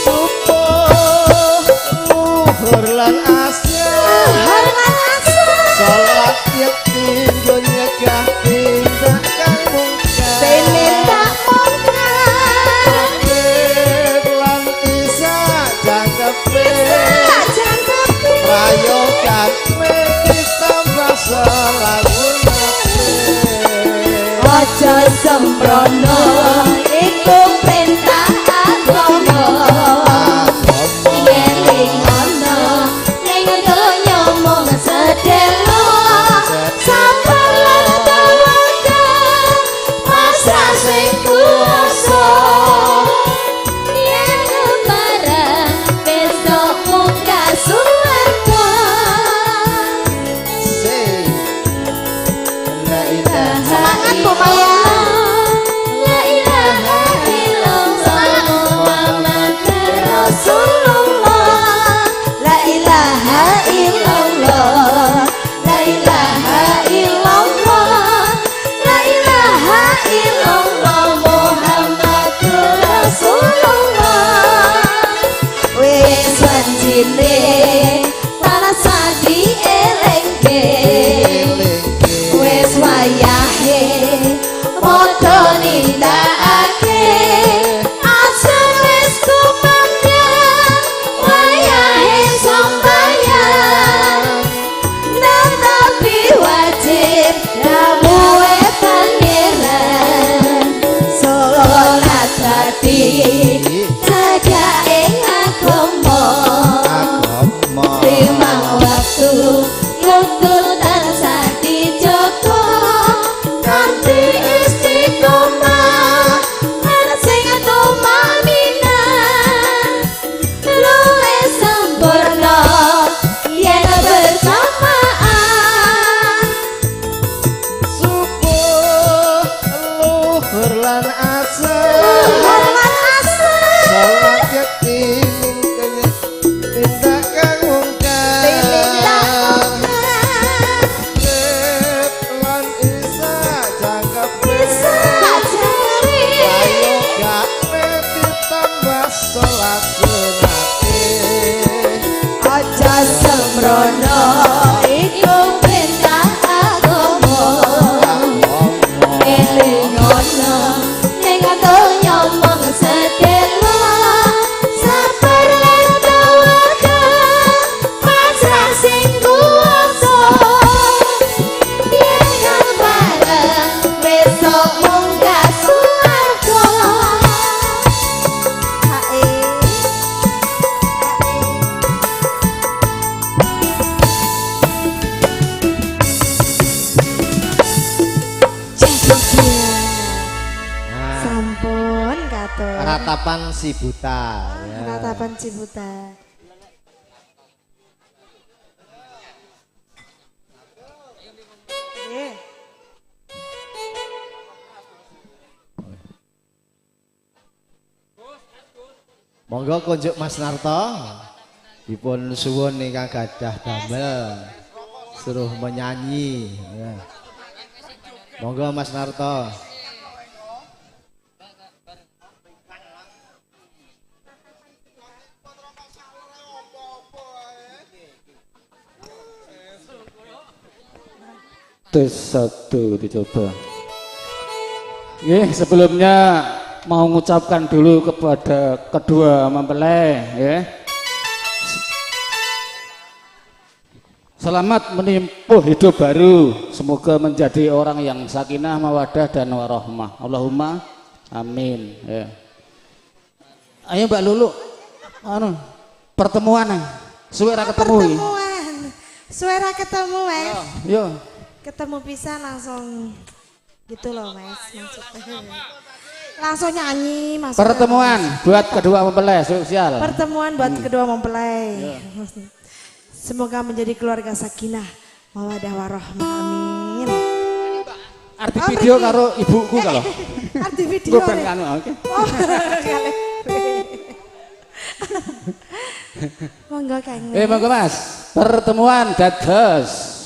Subuh, luhur lan asar, Luhur lan asar, salat yekti nggo nyegah tindak kang mungkar. Tindak mungkar. Maghrib lan isya jangkepe, Jangkepe. prayogan ditambah salat sunate. Aja sembrono, iku perintah agama. Ngeling ana ning donya mung sedelo, sabar lan tawakal, pasrah sing kuwasa. Yen bareng besok munggah swarga. La ilaha Semangat Bu Maya. La ilaha illallah Muhammadur Rasulullah. La ilaha illallah, la ilaha illallah, la ilaha illallah, Muhammadur Rasulullah. Wis wancine tansah dielingke, wis wayahe padha nindakake. Azan wis kumandhang, wayahe sembahyang. Tetapi wajib dawuhe pangeran, salat dadi cagake agama, agama. Limang waktu kudu tansah dijaga kanthi istiqomah. Lan sing tumanina luwih sempurna yen bersamaan. Subuh, luhur lan asar, Luhur lan asar, salat yekti tindak kang mungkar. Tindak mungkar. Maghrib lan isya jangkepe, Jangkepe. prayogane ditambah salat sunate. Aja sembrono, iku perintah agama. Eling ana ning donya mung sedelo, sabar lan tawakal, pasrah sing kuwasa. Yen bareng besok munggah swarga. Hae. Sampun katur. Ratapan si buta ya. Ratapan Cibuta. Nggih. Monggo kunjuk Mas Narto. Dipun suwun ingkang gadah damel suruh menyanyi ya. Monggo Mas Narto. Tes satu dicoba. Nggih, sebelumnya mau mengucapkan dulu kepada kedua mempelai ya. Selamat menempuh hidup baru. Semoga menjadi orang yang sakinah, mawadah dan warahmah. Allahumma amin ya. Ayo Mbak Lulu, anu pertemuan. Suwe ra ketemu iki. Pertemuan. Suwe ra ketemu, Mas. Yo. Ketemu bisa langsung gitu loh, Mas, maksudnya. Langsung nyanyi maksudnya. Pertemuan buat kedua mempelai sosial. Pertemuan buat kedua mempelai. Semoga menjadi keluarga sakinah, mawadah warahmah. Amin. Arti video karo ibuku kalau. Arti video. Gue ben kanu, oke. Oh, kali. Monggo Kang. Monggo Mas. Pertemuan dados.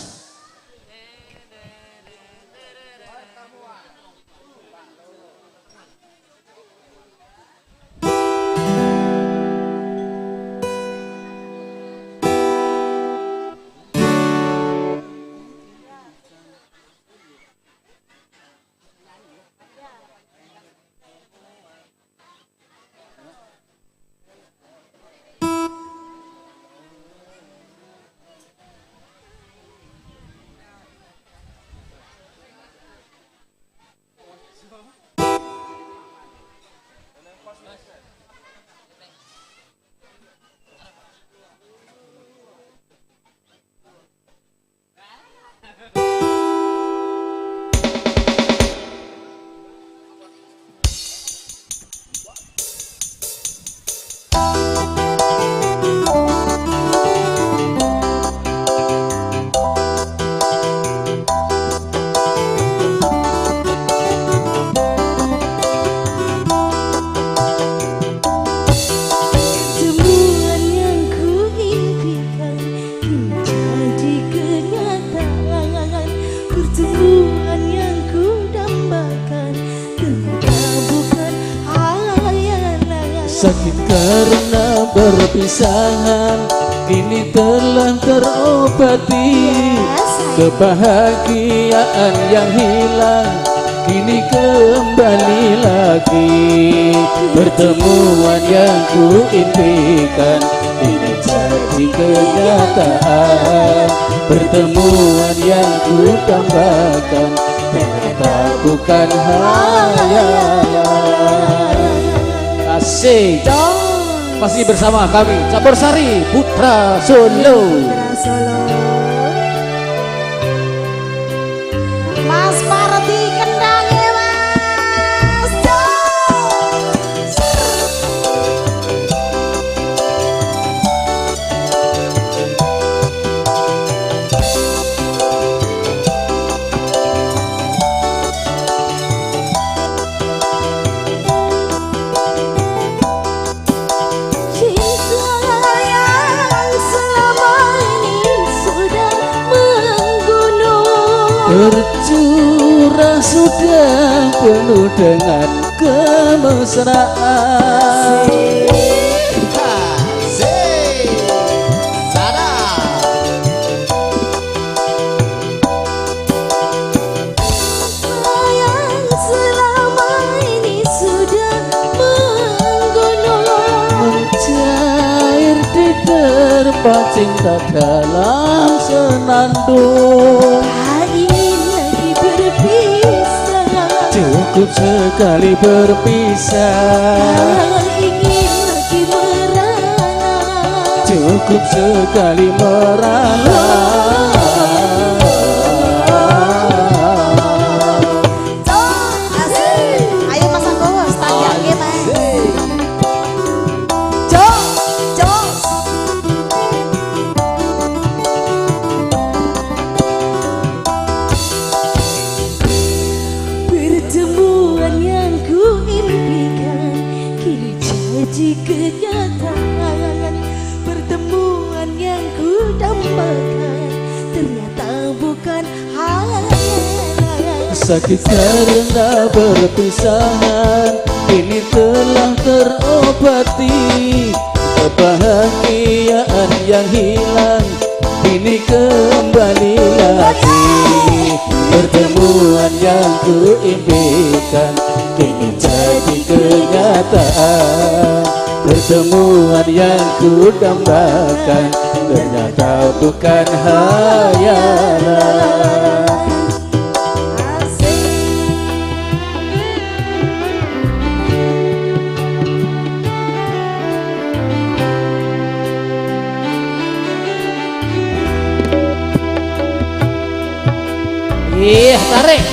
Sakit karena perpisahan kini telah terobati. Kebahagiaan yang hilang kini kembali lagi. Pertemuan yang ku impikan ini jadi kenyataan. Pertemuan yang ku tambahkan ternyata bukan hayalan. Asik. Masih bersama kami Campursari Putra Solo. Putra Solo. Mas Parti kendange Mas. Tercurah sudah penuh dengan kemesraan. Sayang selama ini sudah menggunung, mencair di terpa cinta dalam senandung. Cukup sekali berpisah, tak ingin lagi merana. Cukup sekali merana. Ayo Mas Anggowo, standarnya Mas. Cok, cok. Pertemuan yang ku impikan kini jadi kenyataan. Pertemuan yang ku dambakan Sakit karena perpisahan kini telah terobati. Kebahagiaan yang hilang kini kembali lagi. Pertemuan yang kuimpikan kini jadi kenyataan. Pertemuan yang kudambakan ternyata bukan hayalan. Iya, tarik.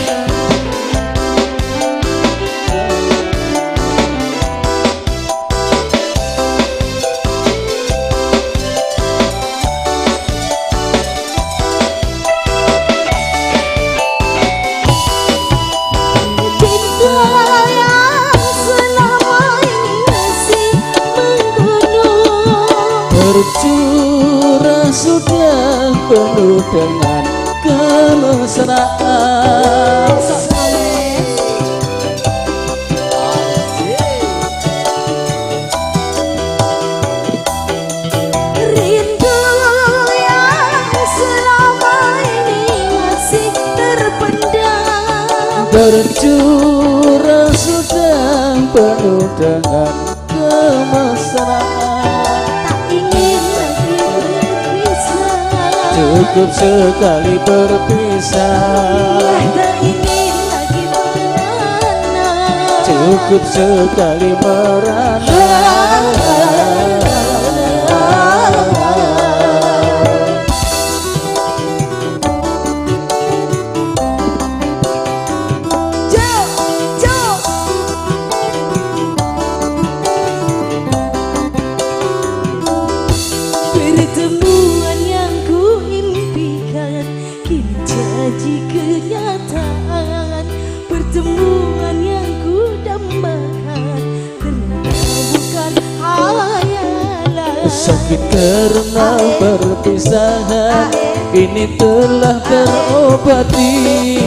Cinta yang selama ini masih menggunung, tercurah sudah penuh dengan kemesraan. Rindu yang selama ini masih terpendam, tercurah sudah penuh dengan kemesraan. Tak ingin lagi berpisah, Cukup sekali berpisah, tak ingin lagi merana, cukup sekali merana. Pertemuan yang kuimpikan kini jadi kenyataan. Pertemuan yang kudambakan ternyata bukan hayalan. Sakit karena perpisahan kini telah terobati.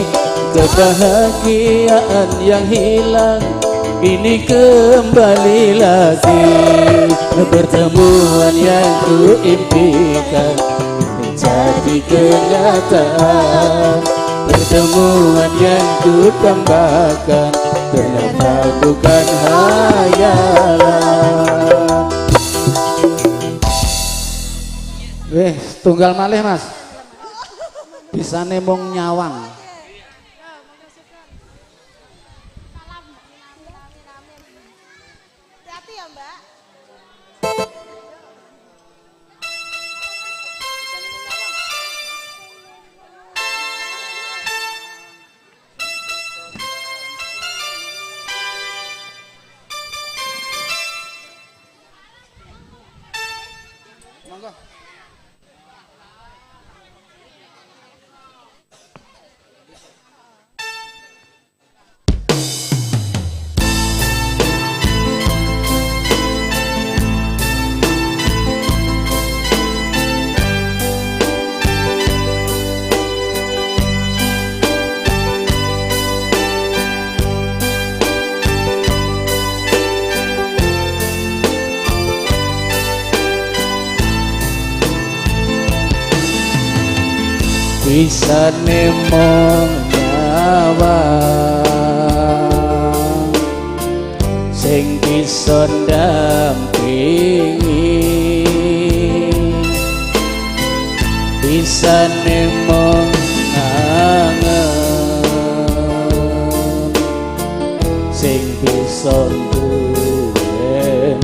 Kebahagiaan yang hilang kini kembali lagi. Pertemuan yang kuimpikan jadi kenyataan. Pertemuan yang kudambakan ternyata bukan hayalan. Wih, tunggal malih Mas. Bisane mung nyawang. Hati-hati ya, Mbak. Bisane mung nyawang sing bisa ndampingi, bisane mung ngangen sing bisa duweni.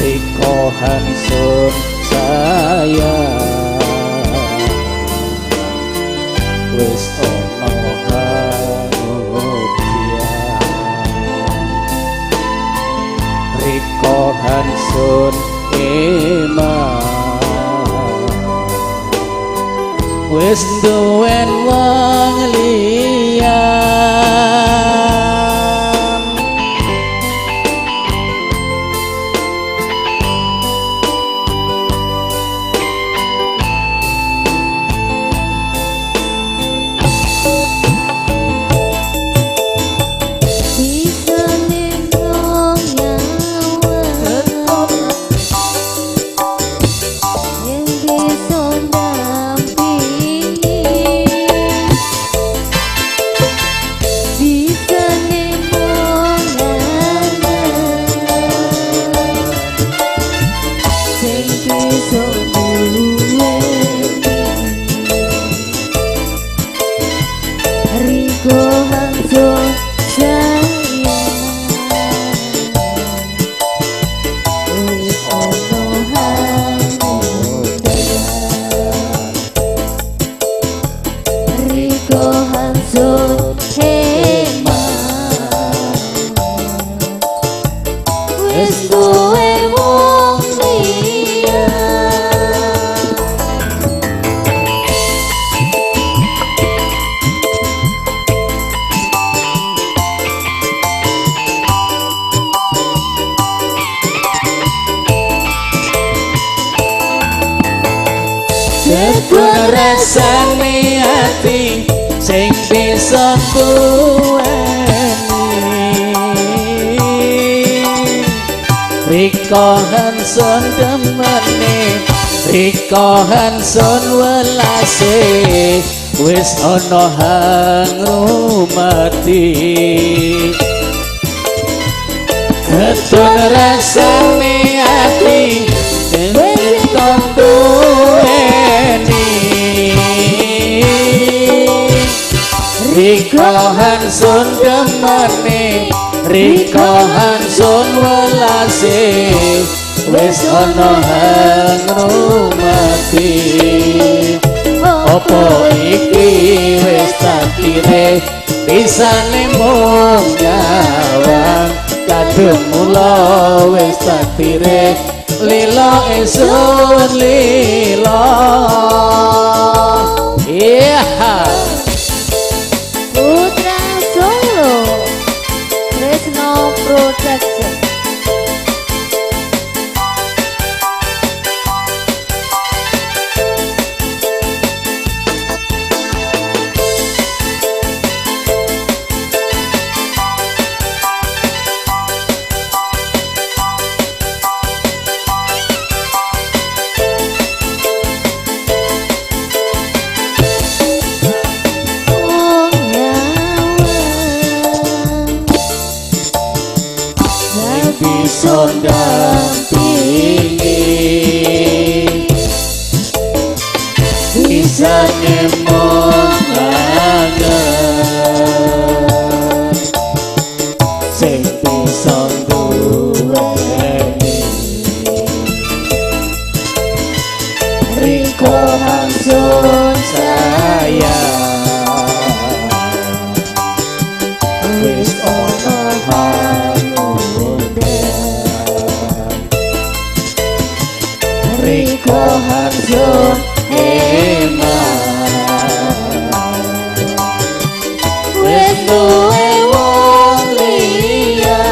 Riko Hansun sayang wis ana kangodian. Riko Hansun iman wis duwen wong liyan. Ketun rasane ati sing bisa duweni. Riko Hansun demene, Riko Hansun welase, wis ana hang rumati. Ketun rasane ati sing bisa duweni. Riko Hansun demene, Riko Hansun welase, wis ana hang rumati. Apa iki wis takdire bisane mung nyawang, kadung mula wis takdire lila ingsun lila. Iya. Putra Solo Tresno Production. Bisa ndampingi, bisa nyemong langen, sing bisa duweni. Riko Hansun sayang, wis ana Riko Hansun eman, wis duwe wong liya.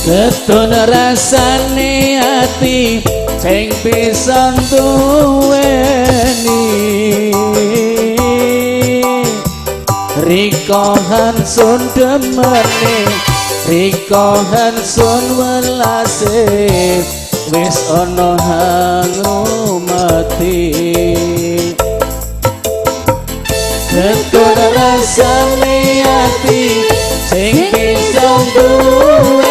Ketun rasane ati sing bisa duweni. Riko Hansun demene, Riko Hansun welase, wis ana hang rumati. Ketun rasane ati sing bisa duweni.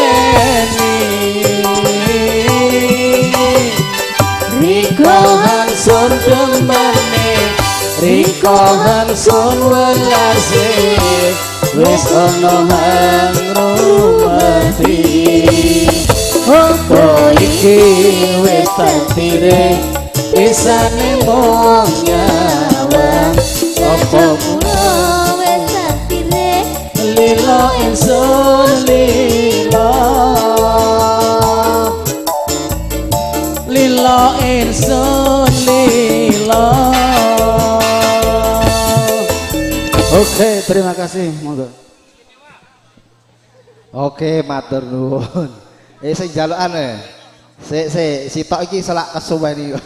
Riko Hansun demene, Riko Hansun welase, wis ana hang rumati. Apa iki wis takdire bisane mung nyawang, apa mula wis takdire lila ingsun lila, lila ingsun lila. Oke, terima kasih, monggo. Oke, matur nuwun. Sing jalukan e. Sik sik sitok iki selak kesuwen iki.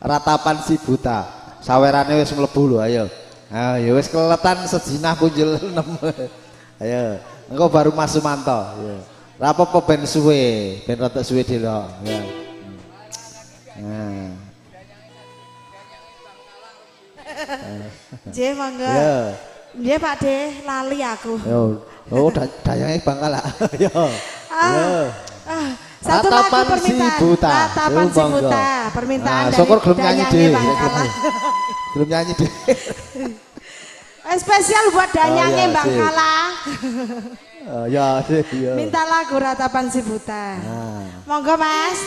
Ratapan si buta. Sawerane wis mlebu lho, ayo. Ah, ya wis keletan sejinah punjul 6. Ayo, engko baru Mas Sumanto. Ya. Ra apa-apa ben suwe, ben rada suwe delok. Ya. Nah. Nggih, monggo. Ya. Nggih, Pak De, lali aku. Yo. Oh, dayange Bangkala. Yo. Yo. Satu lagu permintaan. Si buta. Ratapan si buta, permintaan dari syukur gelem nyanyi dhewe. Gelem nyanyi dhewe. Spesial buat danyange Bangkala. Oh ya, iya. Minta lagu Ratapan si buta. Monggo, Mas.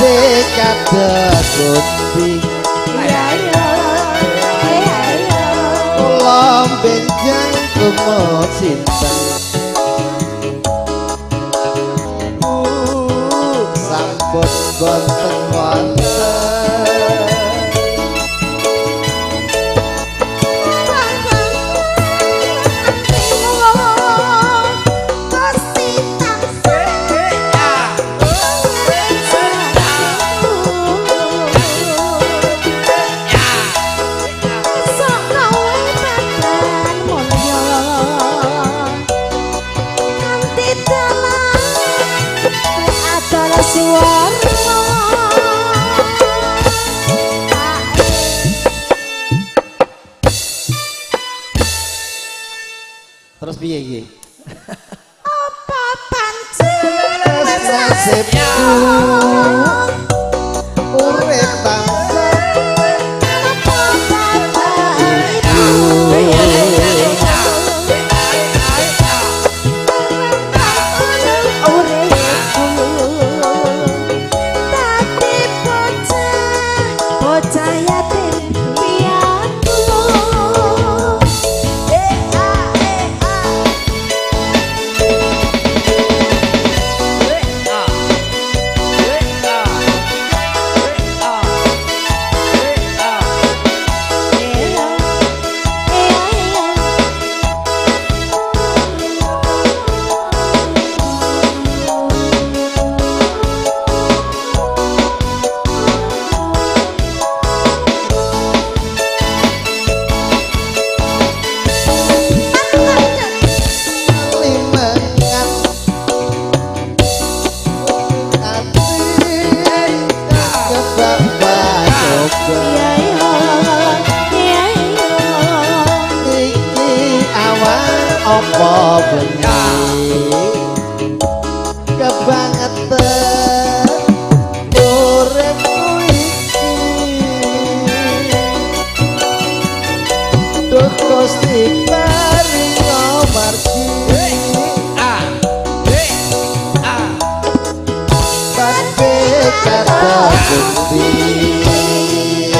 Badhe kados pundi kula benjang tumut sinten sampun boten wonten terus piye iki? Apa pancen nasibku urip tansah tanpa bapak ibu uripku dadi bocah bocah yatim piatu. Limengan ati kebak coba iki awan apa bengi kebangetan uripku iki duh Gusti paringa margi badhe kados pundi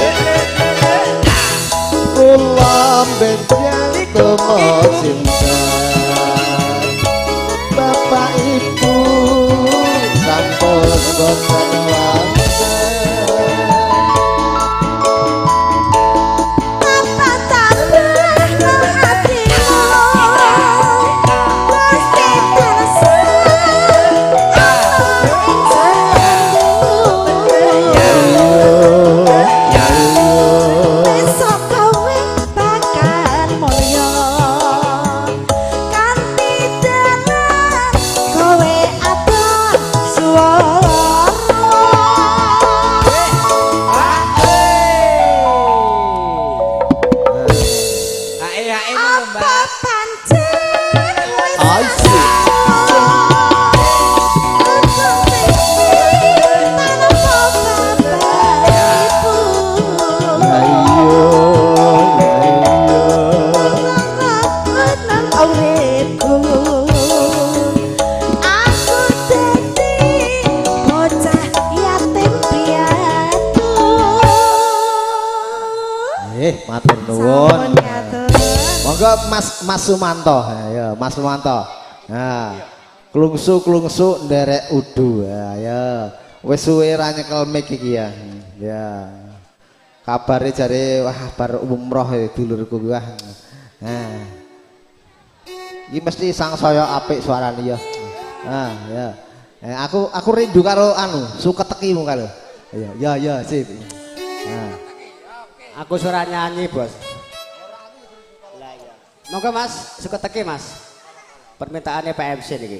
kula benjang tumut sinten bapak ibu sampun boten wonten. Apa tambah atimu Gusti tansah besok kowe bakal mulya kanthi dalan kowe atur swara. Apa pancen wis Asik. Matur nuwun. Monggo Mas Mas Sumanto. Ayo Mas Sumanto. Nah, klungsu-klungsu nderek udu. Ayo. Wis suwe ra nyekel mic iki ya. Ya. Kabare jare wah bar umroh ya dulurku kuwi wah. Nah. Iki mesti sangsaya apik suarane ya. Nah, ya. Aku rindu karo anu, suketekimu karo. Ayo, ya ya sip. Nah. Aku suara nyanyi, Bos. Lah iya. Monggo Mas, suketeki Mas. Permintaannya PMC niki.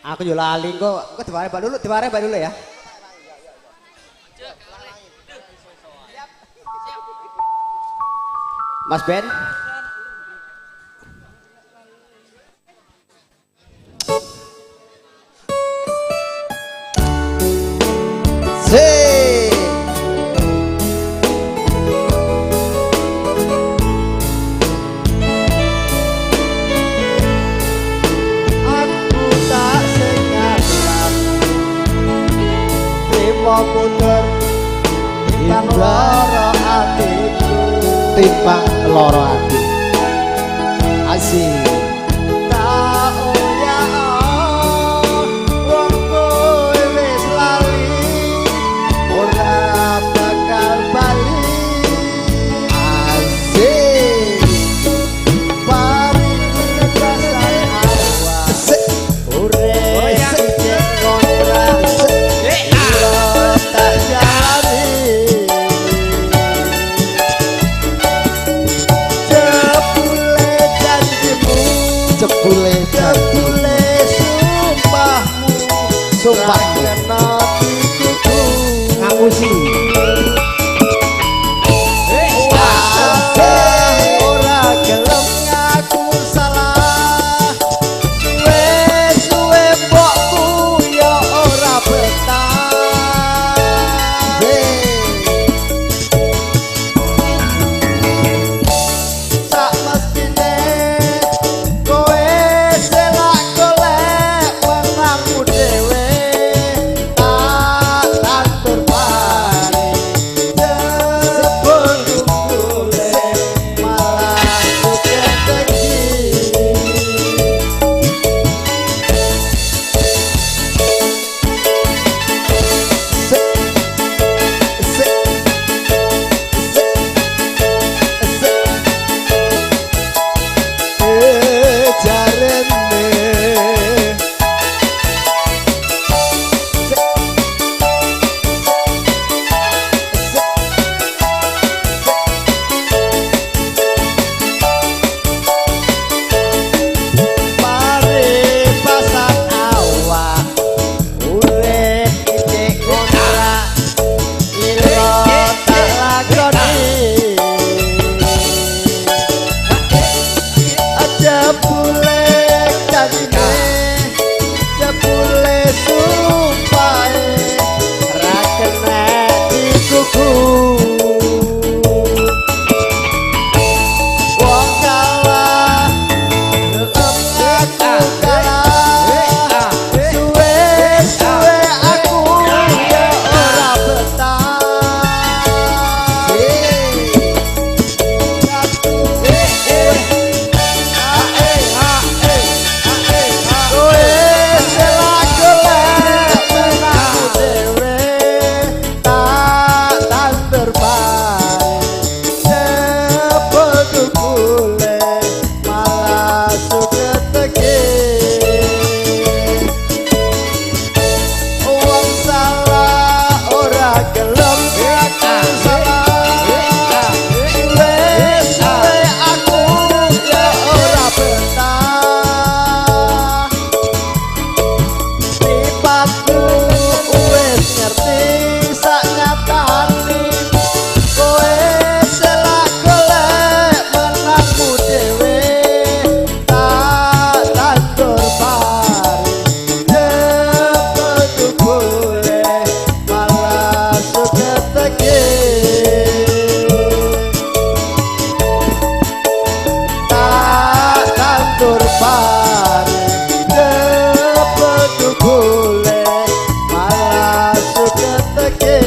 Aku yo lali kok. Kok diware Mbak Lulu, diware Mbak Lulu ya. Mas Ben. Sip. Aku tak sengaja. Trimo mundur timbang lara atiku, timbang lara ati. Asik. Tak oya wong kowe wis lali, ora bakal bali. Asik. Pari kegasan awak. Urip isih kontrak. Tak jami. Jebule janjimu, jebule jebule sumpahmu, sumpahmu kena dikuku ngapusi. Ora gelem ngaku salah, suwe-suwe mbokku ya ora betah. Sak mestine kowe selak golek wenangmu dhewe, tak tandur pari jebul gule malah keteki. Jarene pare pasan awak urip isih kontrak lilo tak lakoni. Jebule janjine, jebule sumpahe, ra kena dikuku. Wong kalah gelem ngaku kalah, suwe-suwe aku ya ora betah. Kowe selak golek menangmu dhewe, tak tandur pari jebul tukule malah suketeke. Wong salah ora gelem ngaku salah, suwe-suwe aku ya ora betah. Sipatku wis ngerti sak nyatane, kowe selak golek menangmu dhewe, tak tandur pari jebul tukule malah suketeke. Tak tandur pari jebul tukule malah suketeke.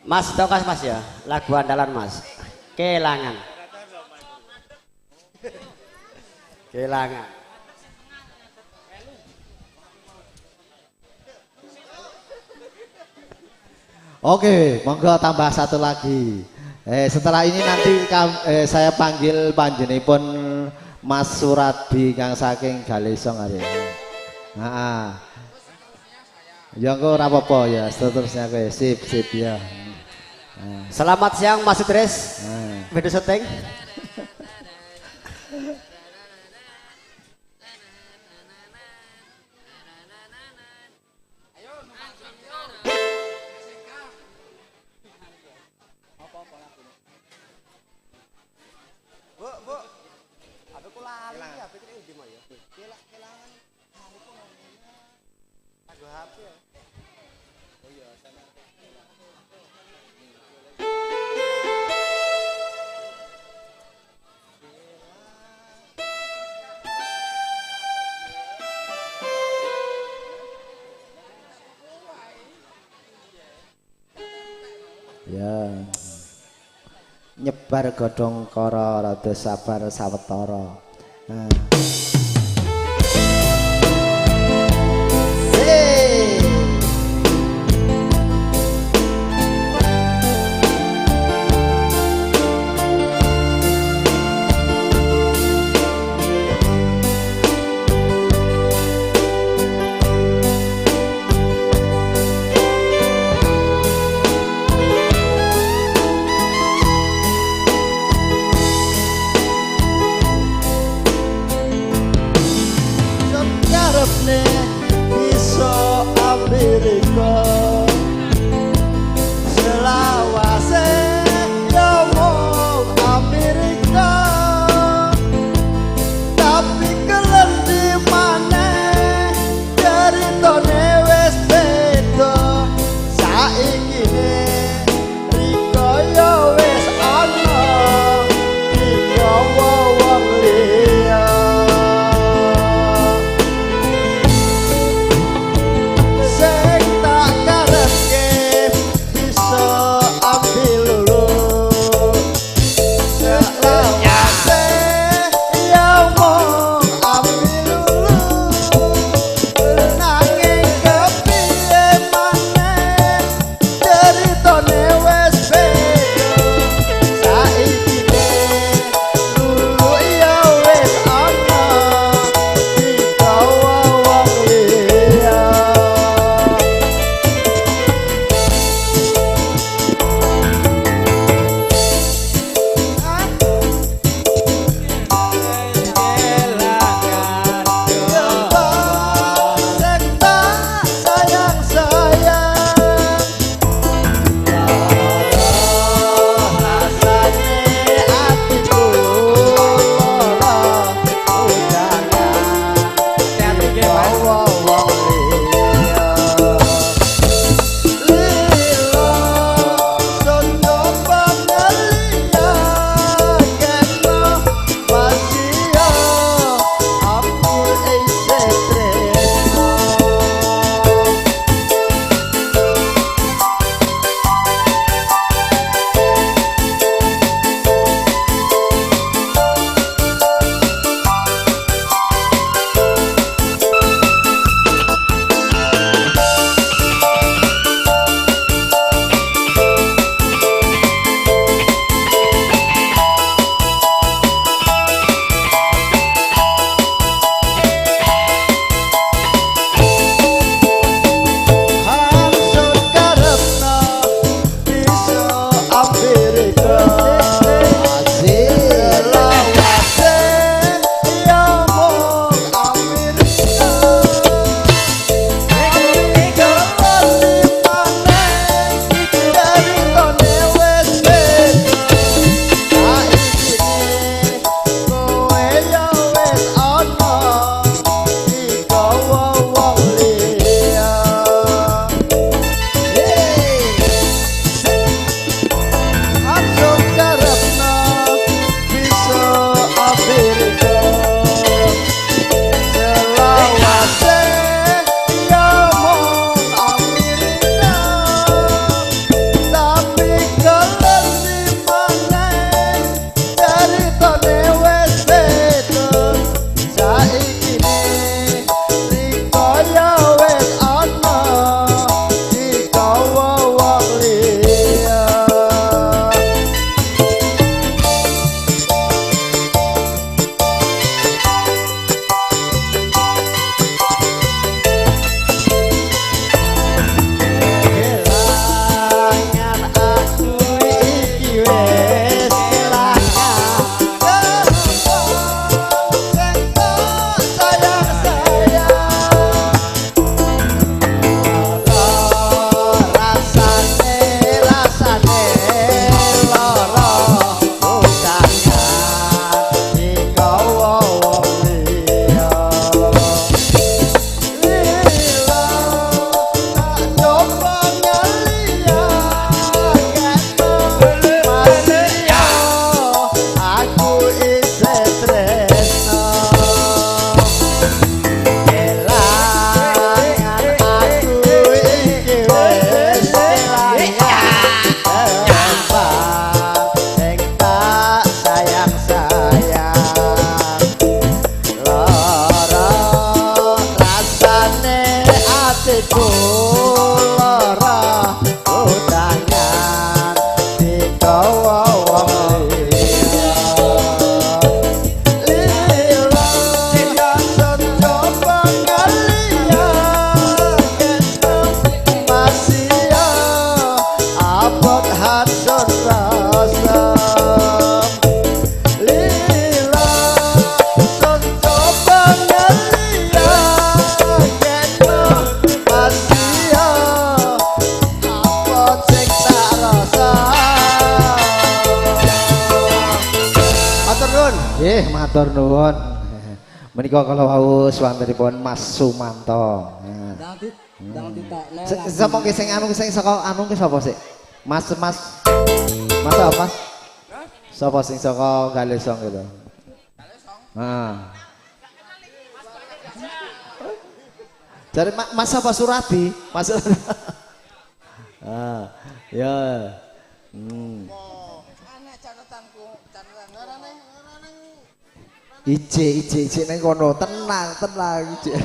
Mas Tokas Mas ya, lagu andalan Mas. Kelangan. Kelangan. Oke, monggo tambah satu lagi. Setelah ini nanti saya panggil panjenenganipun Mas Suradi kang saking Galesong hari ini. Heeh. Ya engko ora apa-apa ya, seterusnya kowe sip sip ya. Nah. Selamat siang Mas Idris. Nah. Video syuting. Bu, aku lali ya, pikir ndi mau ya. Kelangan. Ya. Nyebar godhong kara rada sabar sawetara. Nah. matur nuwun. Menika kala wau swantenipun Mas Sumanto. Sapa ki sing anu sing saka anu ki sapa sik? Mas Mas Mas apa? Sapa sing saka Galesong gitu? Galesong. Heeh. Jare Mas apa Suradi? Mas. Ah, ya. Ije ije ije nang kono, tenang tenang ije.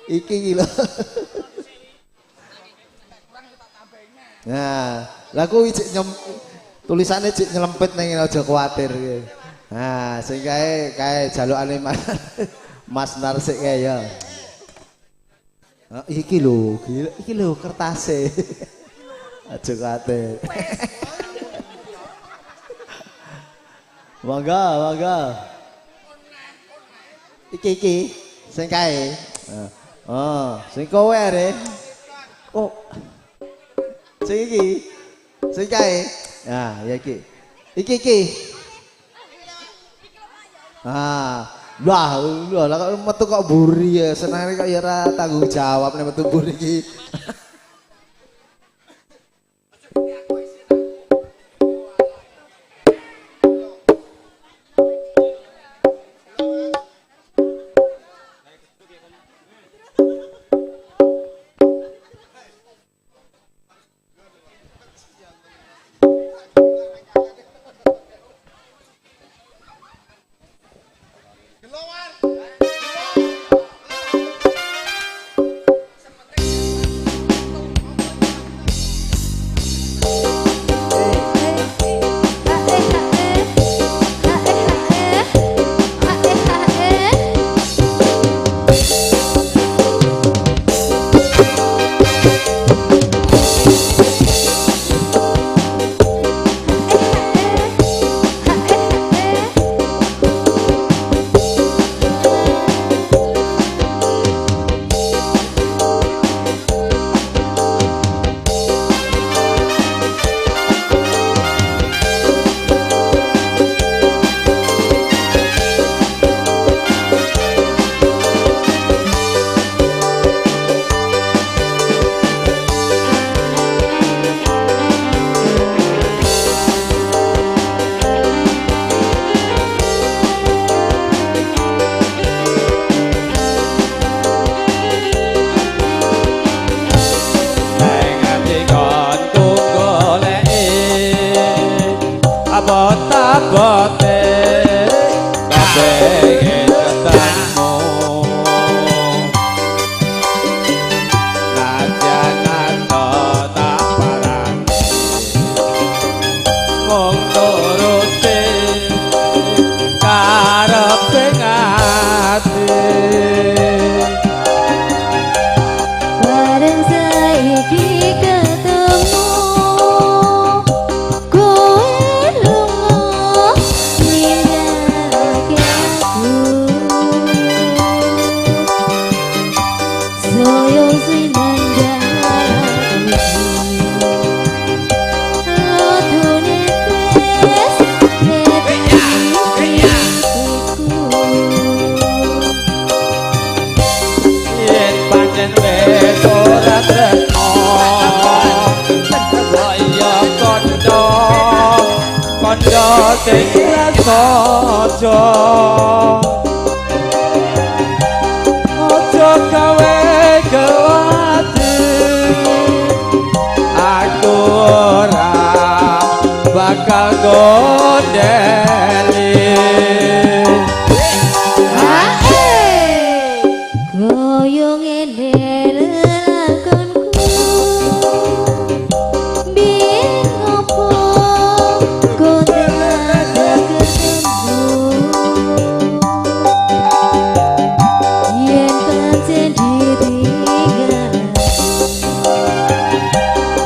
Iki iki lho. Nah, lah kuwi ijek tulisane ijek nyelempit ning aja kuwatir iki. Nah, sing kae kae jalukane Mas Narsik kae ya. Iki lho, iki lho kertase. Aja kuwatir. Monggo, monggo. Iki iki sing kae. Oh, sing kowe are. Oh. Sing iki. Sing kae. Nah, ya iki. Iki iki. Ah, lah, lah kok metu kok mburi ya. Senengane kok ya ora tanggung jawab nek metu mburi iki.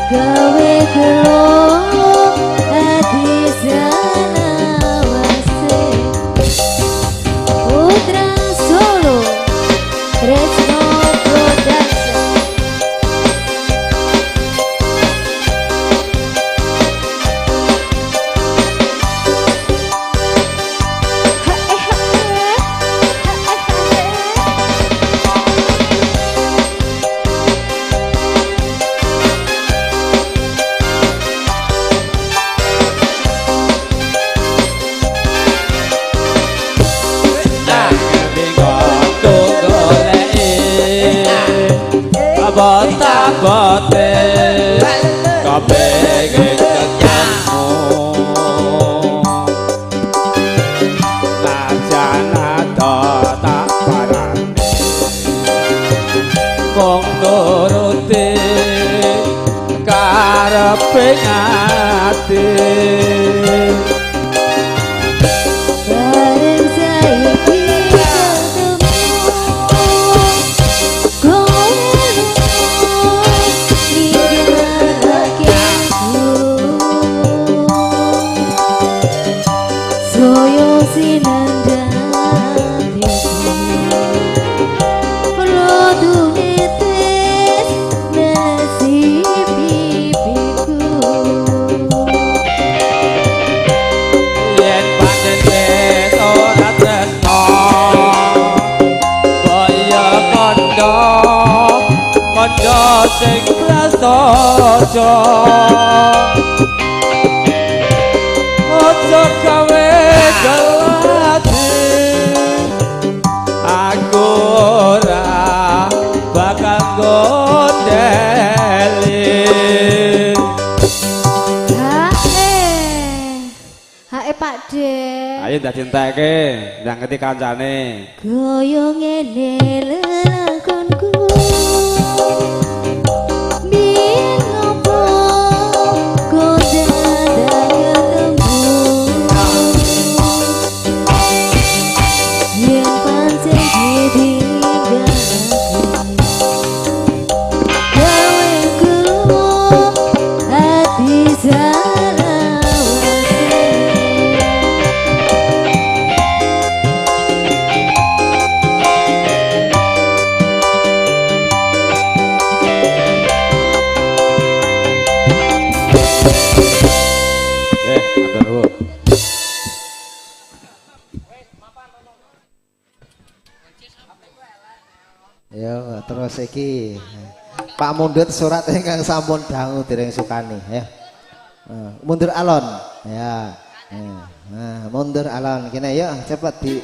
Gawe gelo ati sanawati. Abot-abote kepengin ketemu. Najan ado tak parani mung nuruti karepe ati. Bareng saiki ketemu kowe ninggalake aku. Soyo sinandang rodo netes nasi pipiku. Yen pancen wis ora tresno kaya kandha kandha sing prasaja, aja gawe gelati aku ora bakal gondeli. Hae, hae Pak De. Ayo ndak cintake, ndang ngerti kancane. Kaya ngene lelakonku biyen ngopo kok dadak ketemu. Yen pancen ditinggalake gawe gelo ati salawase. Matur nuwun. Ya, terus iki Pak mundhut surat ingkang sampun dangu dereng sukani ya. Mundur alon ya. Nah, mundur alon kene ya cepet di.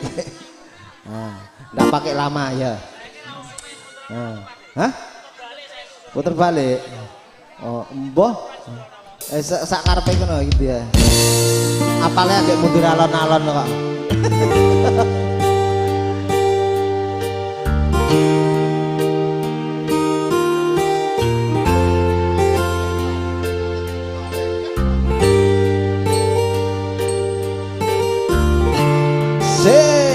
Nah, ndak pakai lama ya. Nah, hah? Puter balik. Oh, emboh. Sak karepe kono gitu ya. Apale agak mundur alon-alon kok. Say.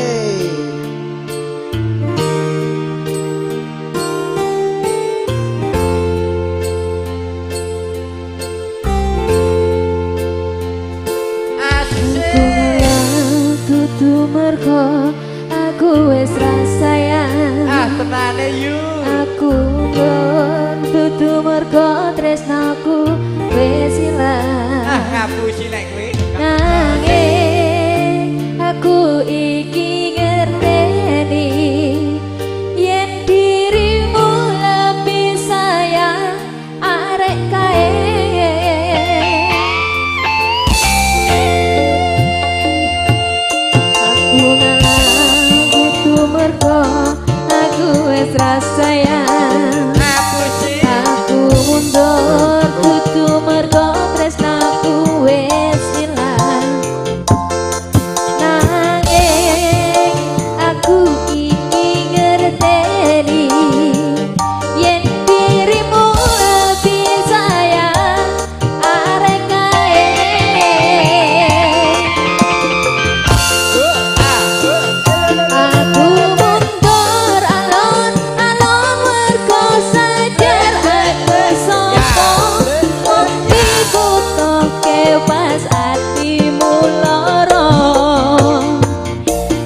Tutu mergo aku wis ra sayang. Ah tenane yu. Aku pun tutu mergo tresnaku wis ilang. Ah ngapusi nek kowe. Nanging aku iki ngerteni yen dirimu lebih sayang arek kae. Aku ngalah kudu mergo aku wis ra sayang. Aku mundur kudu mergo tresnaku wis ilang. Nanging aku iki ngerteni yen dirimu lebih sayang arek kae. Aku mundur alon-alon mergo sadar aku sapa mung dibutuhke pas atimu lara.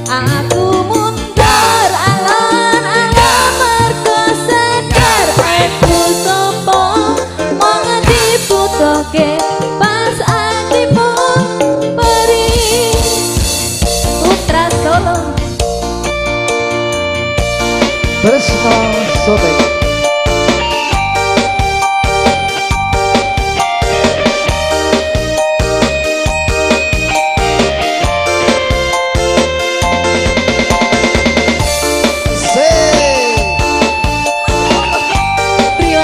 Aku mundur alon-alon mergo sadar aku sapa mung dibutuhke pas atimu perih. Putra Solo. Tresno Sotek. Say. Priyo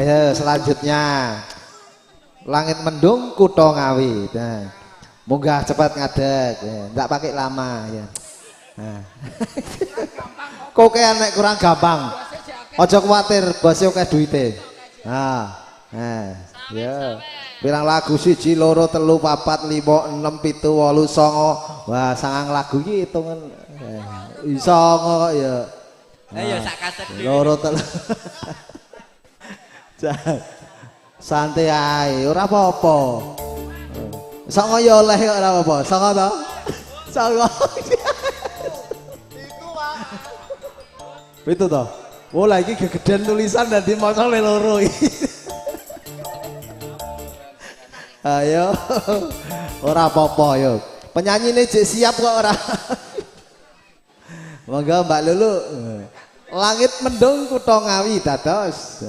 Ayo selanjutnya. Langit mendung kutha Ngawi. Nah, munggah cepat ngadeg, ya. Ndak pakai lama ya. Nah. Kokean nek kurang gampang. Aja kuwatir, bose akeh duite. Nah, nah, ya. Pirang lagu 1 2 3 4 5 6 7 8 9. Wah, sangang lagu iki hitungan songo kok ya. Lah ya sak kaset dhewe. 2 3. Santai ae, ora apa-apa. Songo ya oleh kok ora apa-apa. Songo to? Songo. Iku, Pak. Pitu to? Oh, lah iki gegedean tulisan dadi maca le loro iki. Ayo. Ora apa-apa yo. Penyanyine jek siap kok ora. Monggo Mbak Lulu. Langit mendung kutha Ngawi dados.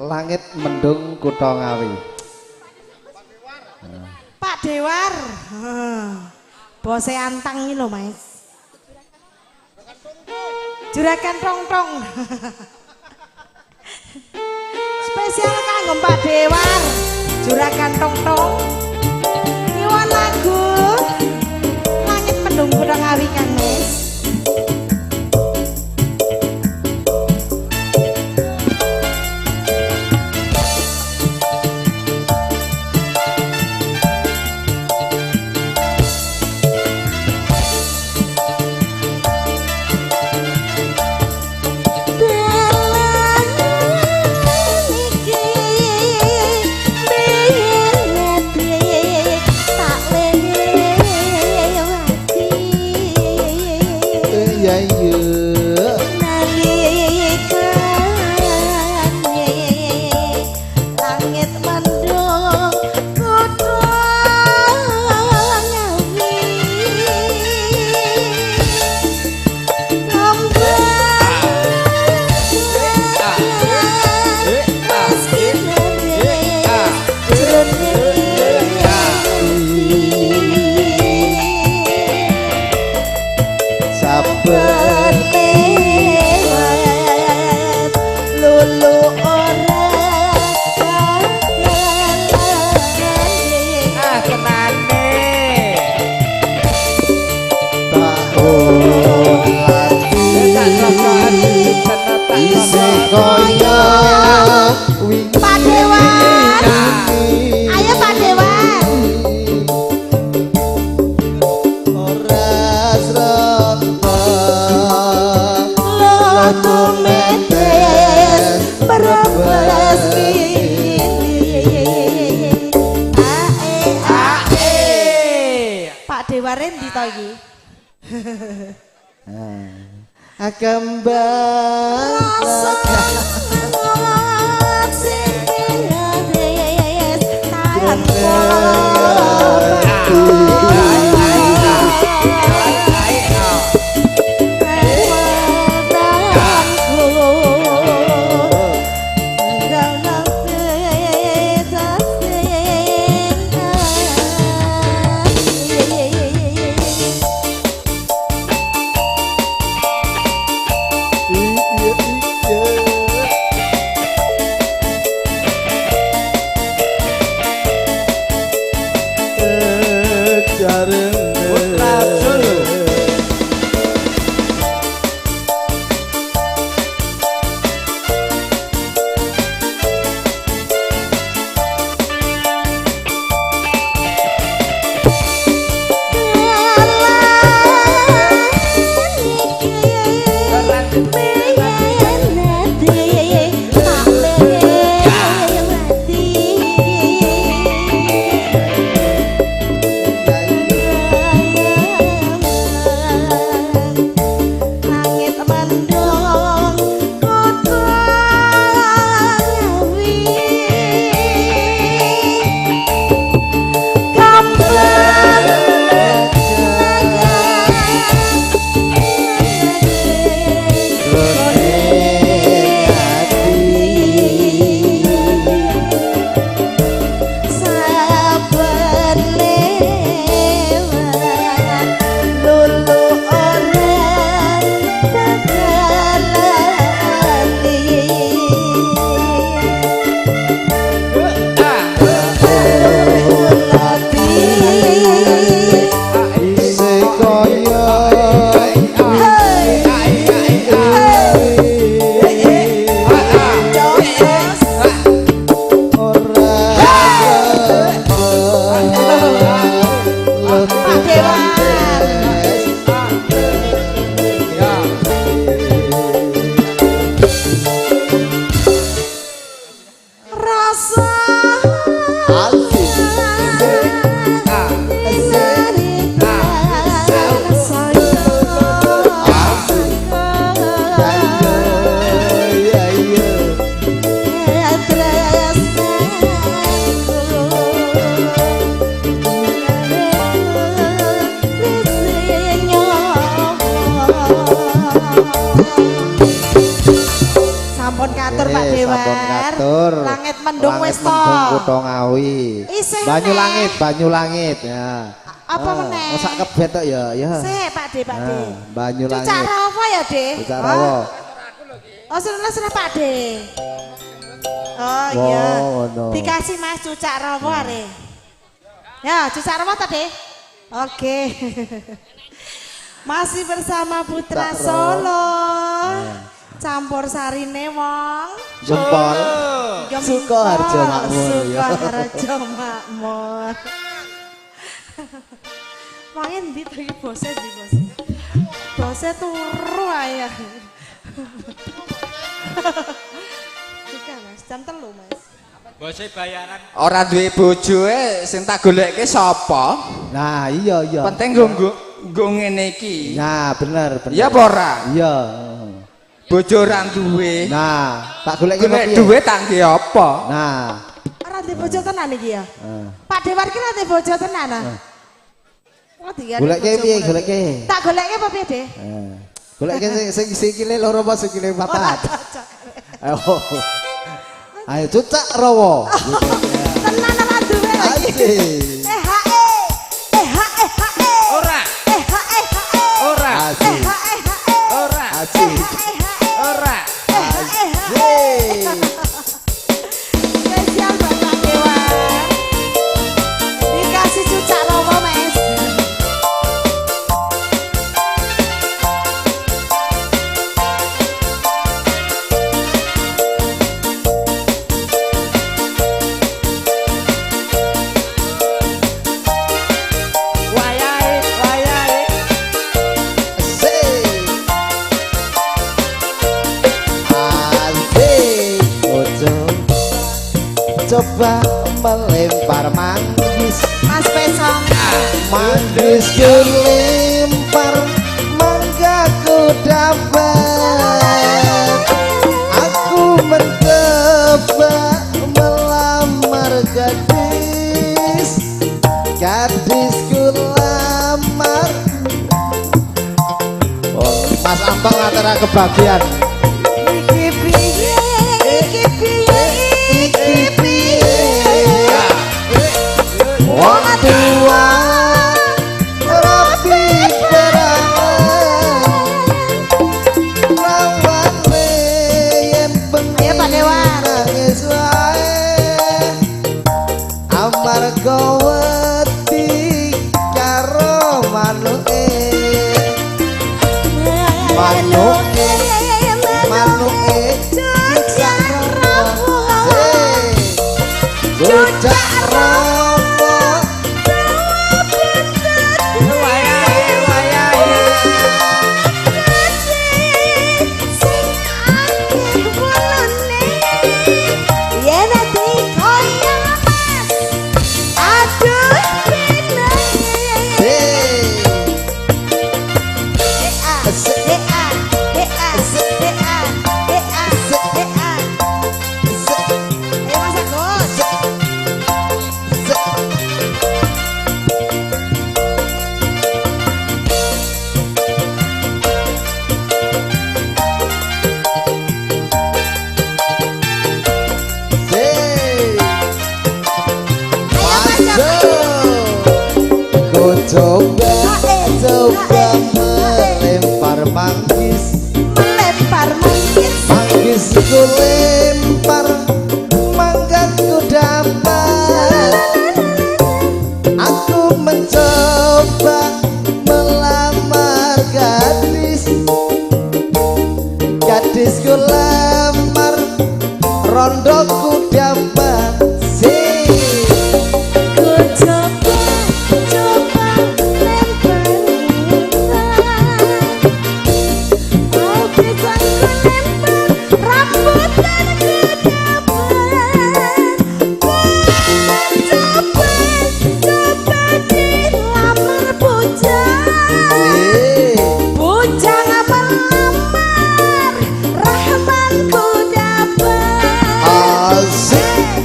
Langit mendung kutha Ngawi. Pak Dewar. Bose antang iki lho, Mas. Juragan tong-tong. Spesial kanggo Pak Dewar. Juragan tong-tong. Nyuwun lagu Langit Mendung Kutha Ngawi Kang Mas. Pak Dewan, ayo Pak Dewan. Ora srata lotu metes berbes mini. Ae ae. Pak Dewan endi to iki? Kembang katur Pak Dewar. Sampun katur. Langit mendung wis to. Langit mendung kutha Ngawi. Banyu langit, banyu langit ya. Apa meneh? Oh, sak kebet tok ya, ya. Sik Pak De, Pak De. Banyu langit. Cucak rawa ya, De? Cucak rawa. Oh, seneng Pak De. Oh iya. Dikasih Mas cucak rawa are. Ya, cucak rawa ta, De? Oke. Masih bersama Putra Solo. Campur sarine wong Gempol. Sukoharjo Makmur ya. Sukoharjo Makmur. Wong endi to iki bose ndi bos? Bose turu ae. Bukan Mas, jam 3 Mas. Bose bayaran. Ora duwe bojoe sing tak golekke sapa? Nah, iya iya. Penting nggo ngene iki. Nah, bener bener. Iya apa ora? Iya. Bojo ora duwe. Nah, tak golekke piye? Duwe tak ngge apa? Nah. Ora duwe bojo tenan iki ya. Pak Dewar ki ora duwe bojo tenan ah. Goleke piye goleke? Tak goleke apa piye, De? Heeh. Goleke sing sikile loro apa sikile papat? Ayo. Ayo cucak rawa. Tenan ora duwe lagi. Eh H E. Eh H E H E. Ora. Eh H E H E. Ora. Eh H E H E. Ora. Asik. Ora. Eh H E H E. Spesial buat Pak Dewar. Dikasih cucak rawa, Mas. Coba melempar manggis Mas Pesong. Manggis kulempar, mangga ku dapat. Aku mencoba melamar gadis, gadis ku lamar. Oh, Mas Ambang antara kebagian. Iki piye, iki piye, iki piye. Wong tua rapi perawan, rawane yen bengi nangis wae, amarga wedi karo manuke. Manuke, manuke cucak rawa, cucak rawa. Coba melempar manggis, melempar manggis, manggis ku lempar, mangga ku dapat. Aku mencoba melamar gadis, gadis ku lamar, rondo ku dapat.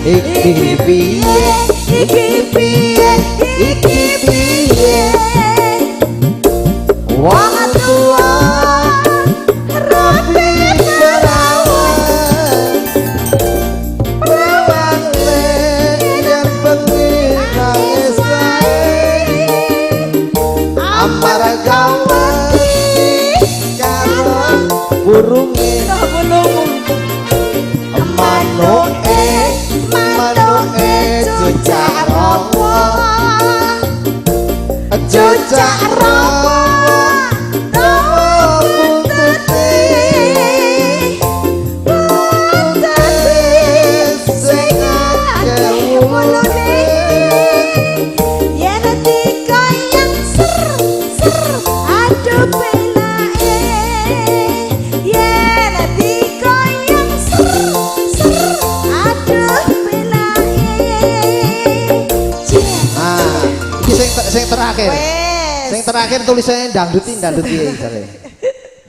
Iki piye, iki piye, iki piye. Wong tua rapi perawan, Burunge Wulumu. Manuke manuke cucak rawa. Cucak rawa dawa buntute. Buntute sing akeh wulune. Yen dikoyang ser ser aduh penake. Yen dikoyang ser ser aduh penake. Ah, iki sing terakhir. Wes. Sing terakhir tulisannya dangduti dangduti jare.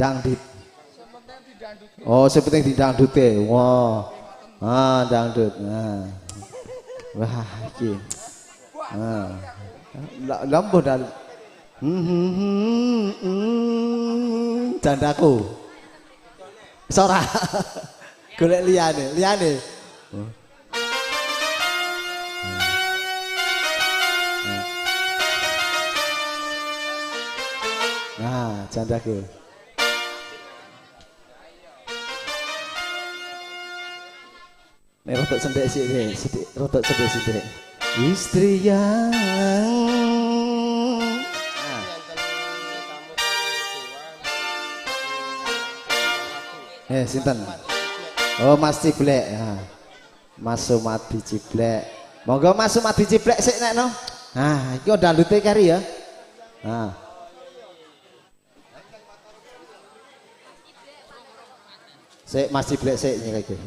Dangdut. Oh, sing penting didangdute. Wah. Ah, dangdut. Nah. Wah, iki. Ah. Lah mbuh dan jandaku. Sora. Golek liyane, liyane. Oh. Nah, jandaku. Nek rodok cendek sithik, sithik rodok cendek sithik. Istri yang. Nah. Sinten? Oh, Mas Ciblek. Nah. Mas Sumadi Ciblek. Monggo Mas Sumadi Ciblek sik nek no. Nah, iki dangdute kari ya. Nah. Sik Mas Ciblek sik iki.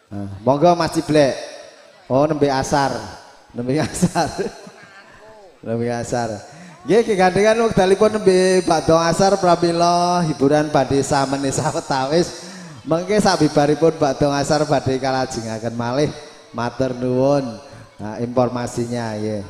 Nah, monggo Mas Ciblek. Oh, nembe asar. Nembe asar. Nembe asar. Nggih kegandengan wekdalipun nembe bakda asar pramila hiburan badhe samene sawetawis. Mengke sabibaripun bakda asar badhe kalajengaken malih. Matur nuwun. Nah, informasinya nggih.